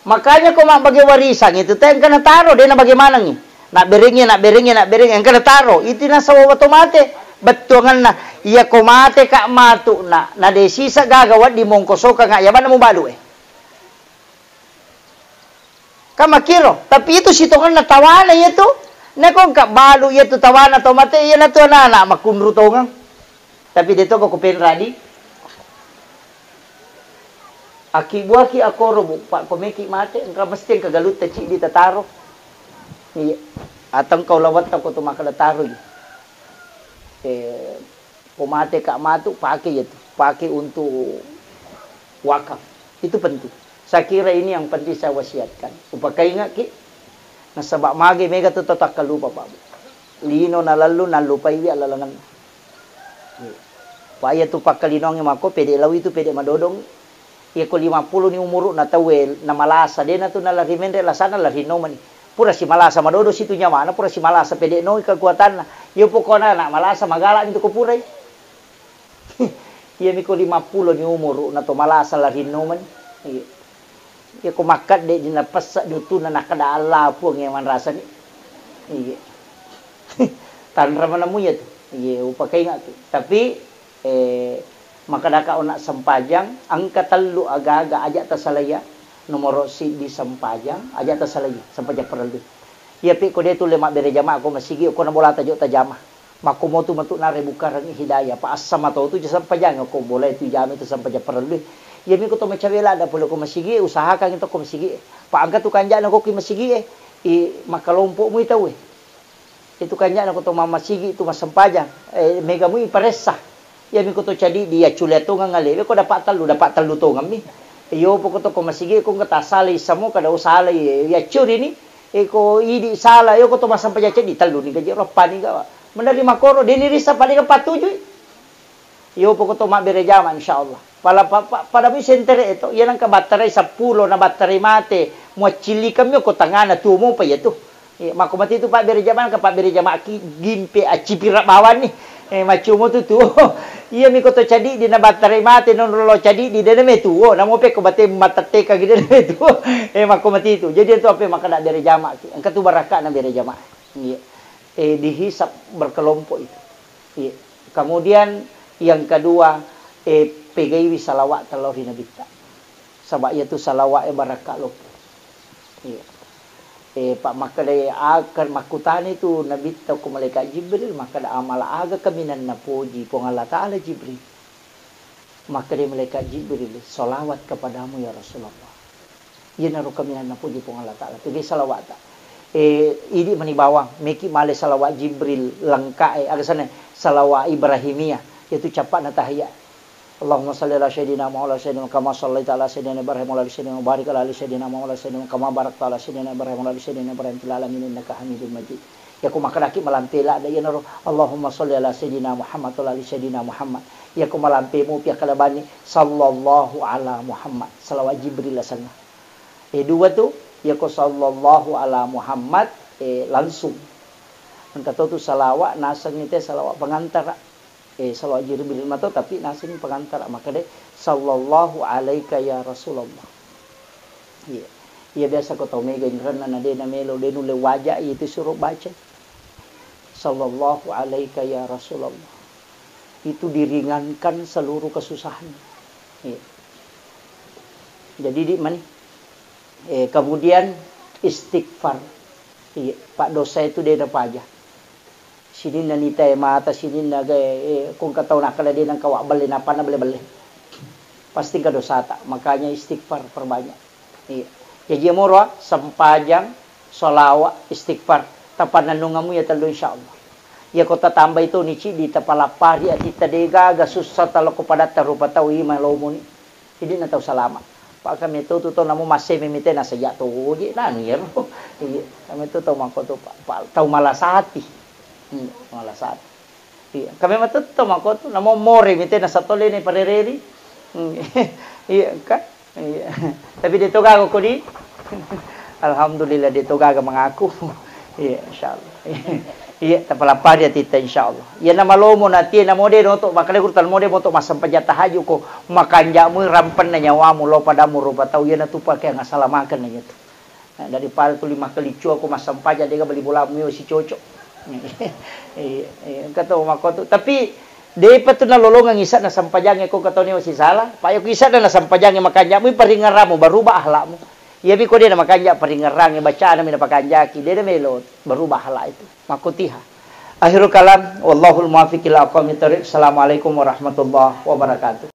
Makanya ko mabbage warisang itu te engka nataro, de nabage manengngi. Nabberengngi, nabberengngi, nabberengngi, engka nataro. Itu nasaba wawa tomate. Bettuangenna, iya ko mate ka matu na, na de sisa gaga wedding mongkosokang, ya manna mubalu e. Kan makkiro, tapi itu sitongenna tawana iya tu. Nako engka balu iya tu tawana tomate, iya natu anak-anak makkunru tongeng. Tapi de to ko penra di. Aki buaki akoro, Bu, Pak, ko meki mate, engka mesti engka galutta ciddi tataro. Iya. Atau engka ulawetta ko tu makkeda taro. Eh, ko mate ka matu, pake iya tu. Pake untuk wakaf. Itu penting. Saya kira ini yang penting saya wasiatkan. Upakaingaki, nasaba mage mega tu tau takkalupa, Pak, Bu. Lino nalallu, nallupaiwi allalengenna. Wa iya tu pakkalinongnge mako pede lawi tu pede madodong. Iya ko lima puluh ni umuru na tauwe na malasa, de na tu nalari menre lasana lari nomani. Pura si malasa madodo situ nyamana, pura si malasa pede noi kekuatanna. Iya pokona na malasa magala ni tu ko purai. Iya miko lima puluh ni umuru na to malasa lari nomani. Iya. Iya ko makkedde di napessa dutuna nakkeda Allah puang iya manrasani. Iya. Tanra manemu iya tu. Iya, upakaingaki. Tapi Eh, makkedaka ona sempajang, engka tellu aga-aga aja tasalaiya. Nomoro siddi sempajang, aja tasalaiya, sempajang parellu. Iya pi ko de tulle mabbere jamaah ko masigi, ko na bolata jo tajama. Makko motu metu nare bukareng hidayah, pa assama to tu sempajang ko bolai tu jama tu sempajang parellu. Iya mi ko to macawe ladda pole ko masigi, usahakan to ko masigi. Pa engka tu kanjana ko ki masigi e, i makkalompo mui tau e. Itu kanjana ko to mammasigi tu massempajang, eh, mega mui paressa. Iya mi ko to cadidi, iya cule tongeng alewe ko dapat tellu, dapat tellu tongeng mi. Iyo poko to ko masigi ko engka tasala isamo kada usala iya, iya curi ni. Eh, ko idi sala, iyo ko to massempajang ceddi tellu ni gaji roppa ni gawa. Menari makoro, deni rissa paling patujui. Iyo poko to mabbere jama, insyaallah. Pala pa-, pa-, pada mi sentere e to, iya nengka battarai seppulo na battarai mate, muaccillikeng mi ko tangana tuo mopa iya tu. Eh, makko mati tu pabbere jama, nengka pabbere jama ki gimpe accipira bawang ni. Eh, maccio mo tu tuo. Iya mi ko to cadidi na battarai mate, non rolo cadidi, dena me tuo, namo pe ko bate matettekang, dena me tuo. Eh, makko mati tu. Jadi itu apa makkeda bere jama ki. Engka tu barakka na bere jama. Iya. Eh, dihisab berkelompok itu. Iya. Kemudian yang kedua, eh, pegaiwi salawat lao ri Nabitta. Saba iya tu salawat e barakka loppo. Iya. Eh, pa makkeda, ah, makkutani tu Nabitta ko malaikat Jibril, makkeda, amala aga kaminang napoji Puang Allah Taala Jibril? Makkeda malaikat Jibril, salawat kepadamu ya Rasulullah. Iyanaro kaminang napoji Puang Allah Taala. Pegaiwi salawata. Eh, idi mani bawang, meki male salawat Jibril lengka e, aga sana salawat Ibrahimiyah, yaitu cappana tahiyat. Allahumma salli ala sayyidina Muhammad wa ala sayyidina kama sallaita ala sayyidina Ibrahim wa ala ali sayyidina, barik ala ali sayyidina Muhammad wa ala sayyidina kama barakta ala sayyidina Ibrahim wa ala ali sayyidina Ibrahim fil alamin innaka Hamidum Majid. Yako makkedaki malampe ladda iyanaro, Allahumma salli ala sayyidina Muhammad wa ala ali sayyidina Muhammad. Yako malampe mupi akkeda bani, sallallahu ala Muhammad. Salawat Jibril asenna. Eh, dua tu, yako sallallahu ala Muhammad, eh, langsung. Engka to tu salawat, naseng ite salawat pengantara. Eh, salawat Jibril mato, tapi naseng pengantara. Makkedai, "Sallallahu alaika ya Rasulullah." Iya. Iya, biasa ko tau mega inrenna na de na melo, de nulle waja itu suruh baca. "Sallallahu alaika ya Rasulullah." Itu diringankan seluruh kesusahan. Iya. Jadi di mani. Eh, kemudian istighfar. Iya, pak dosa itu de napaja. Sininna nitae mata, sininna gae, eh, kong katau nakkeda de nengka wabbelle, napana belle-belle. Pasti engka dosata, makanya istighfar perbanyak. Iya. Jaji amoro, ah, sempajang, sholawat, istighfar. Tapannennungamu ya tellu, insyaallah. Ya ko tatambai to ni cidi, tapalappari atitta, de gaga sussa taloko padatta rupa tau ima lomoni. Jadi na tau salama. Pak kami to tu to namo masseme mite na saja to je nanu yero. Iya, kami to tau mako to, Pak, Pak, tau malas hati. Hmm, malas hati. Iya, kami matetto mako tu namo more mite na satole ne parereri. Hmm. Iya, kan? Iya. Tapi de to gaga ko di. Alhamdulillah, de to gaga mengaku. Iya, insyaallah. Iya, tapalappari atitta, insyaallah. Iya, namalomo natie, namo de noto, makale guru tan mo de moto massempajang tahajud ko, makanjamu rampenna nyawamu, lo padamu rupa tau, iya natu pake ngasalamaken na tu. Nah, daripada tuli makkeliccu ko massempajang, de ga bali bolamu yo si cocok. Iya, iya, engka to mako tu. Tapi depa tu nalolongeng isa'na sempajangnge ko katoni masisala. Pak, yako isa'na na sempajangnge makanjamu, paringeramu, berubah akhlakmu. Iya bi ko de na makanja paringerangnge, bacana mi napakanjaki, de na melo berubah akhlak itu. Makutiha. Akhirul kalam, wallahul muwaffiq ila aqwamit thariq. Assalamualaikum warahmatullahi wabarakatuh.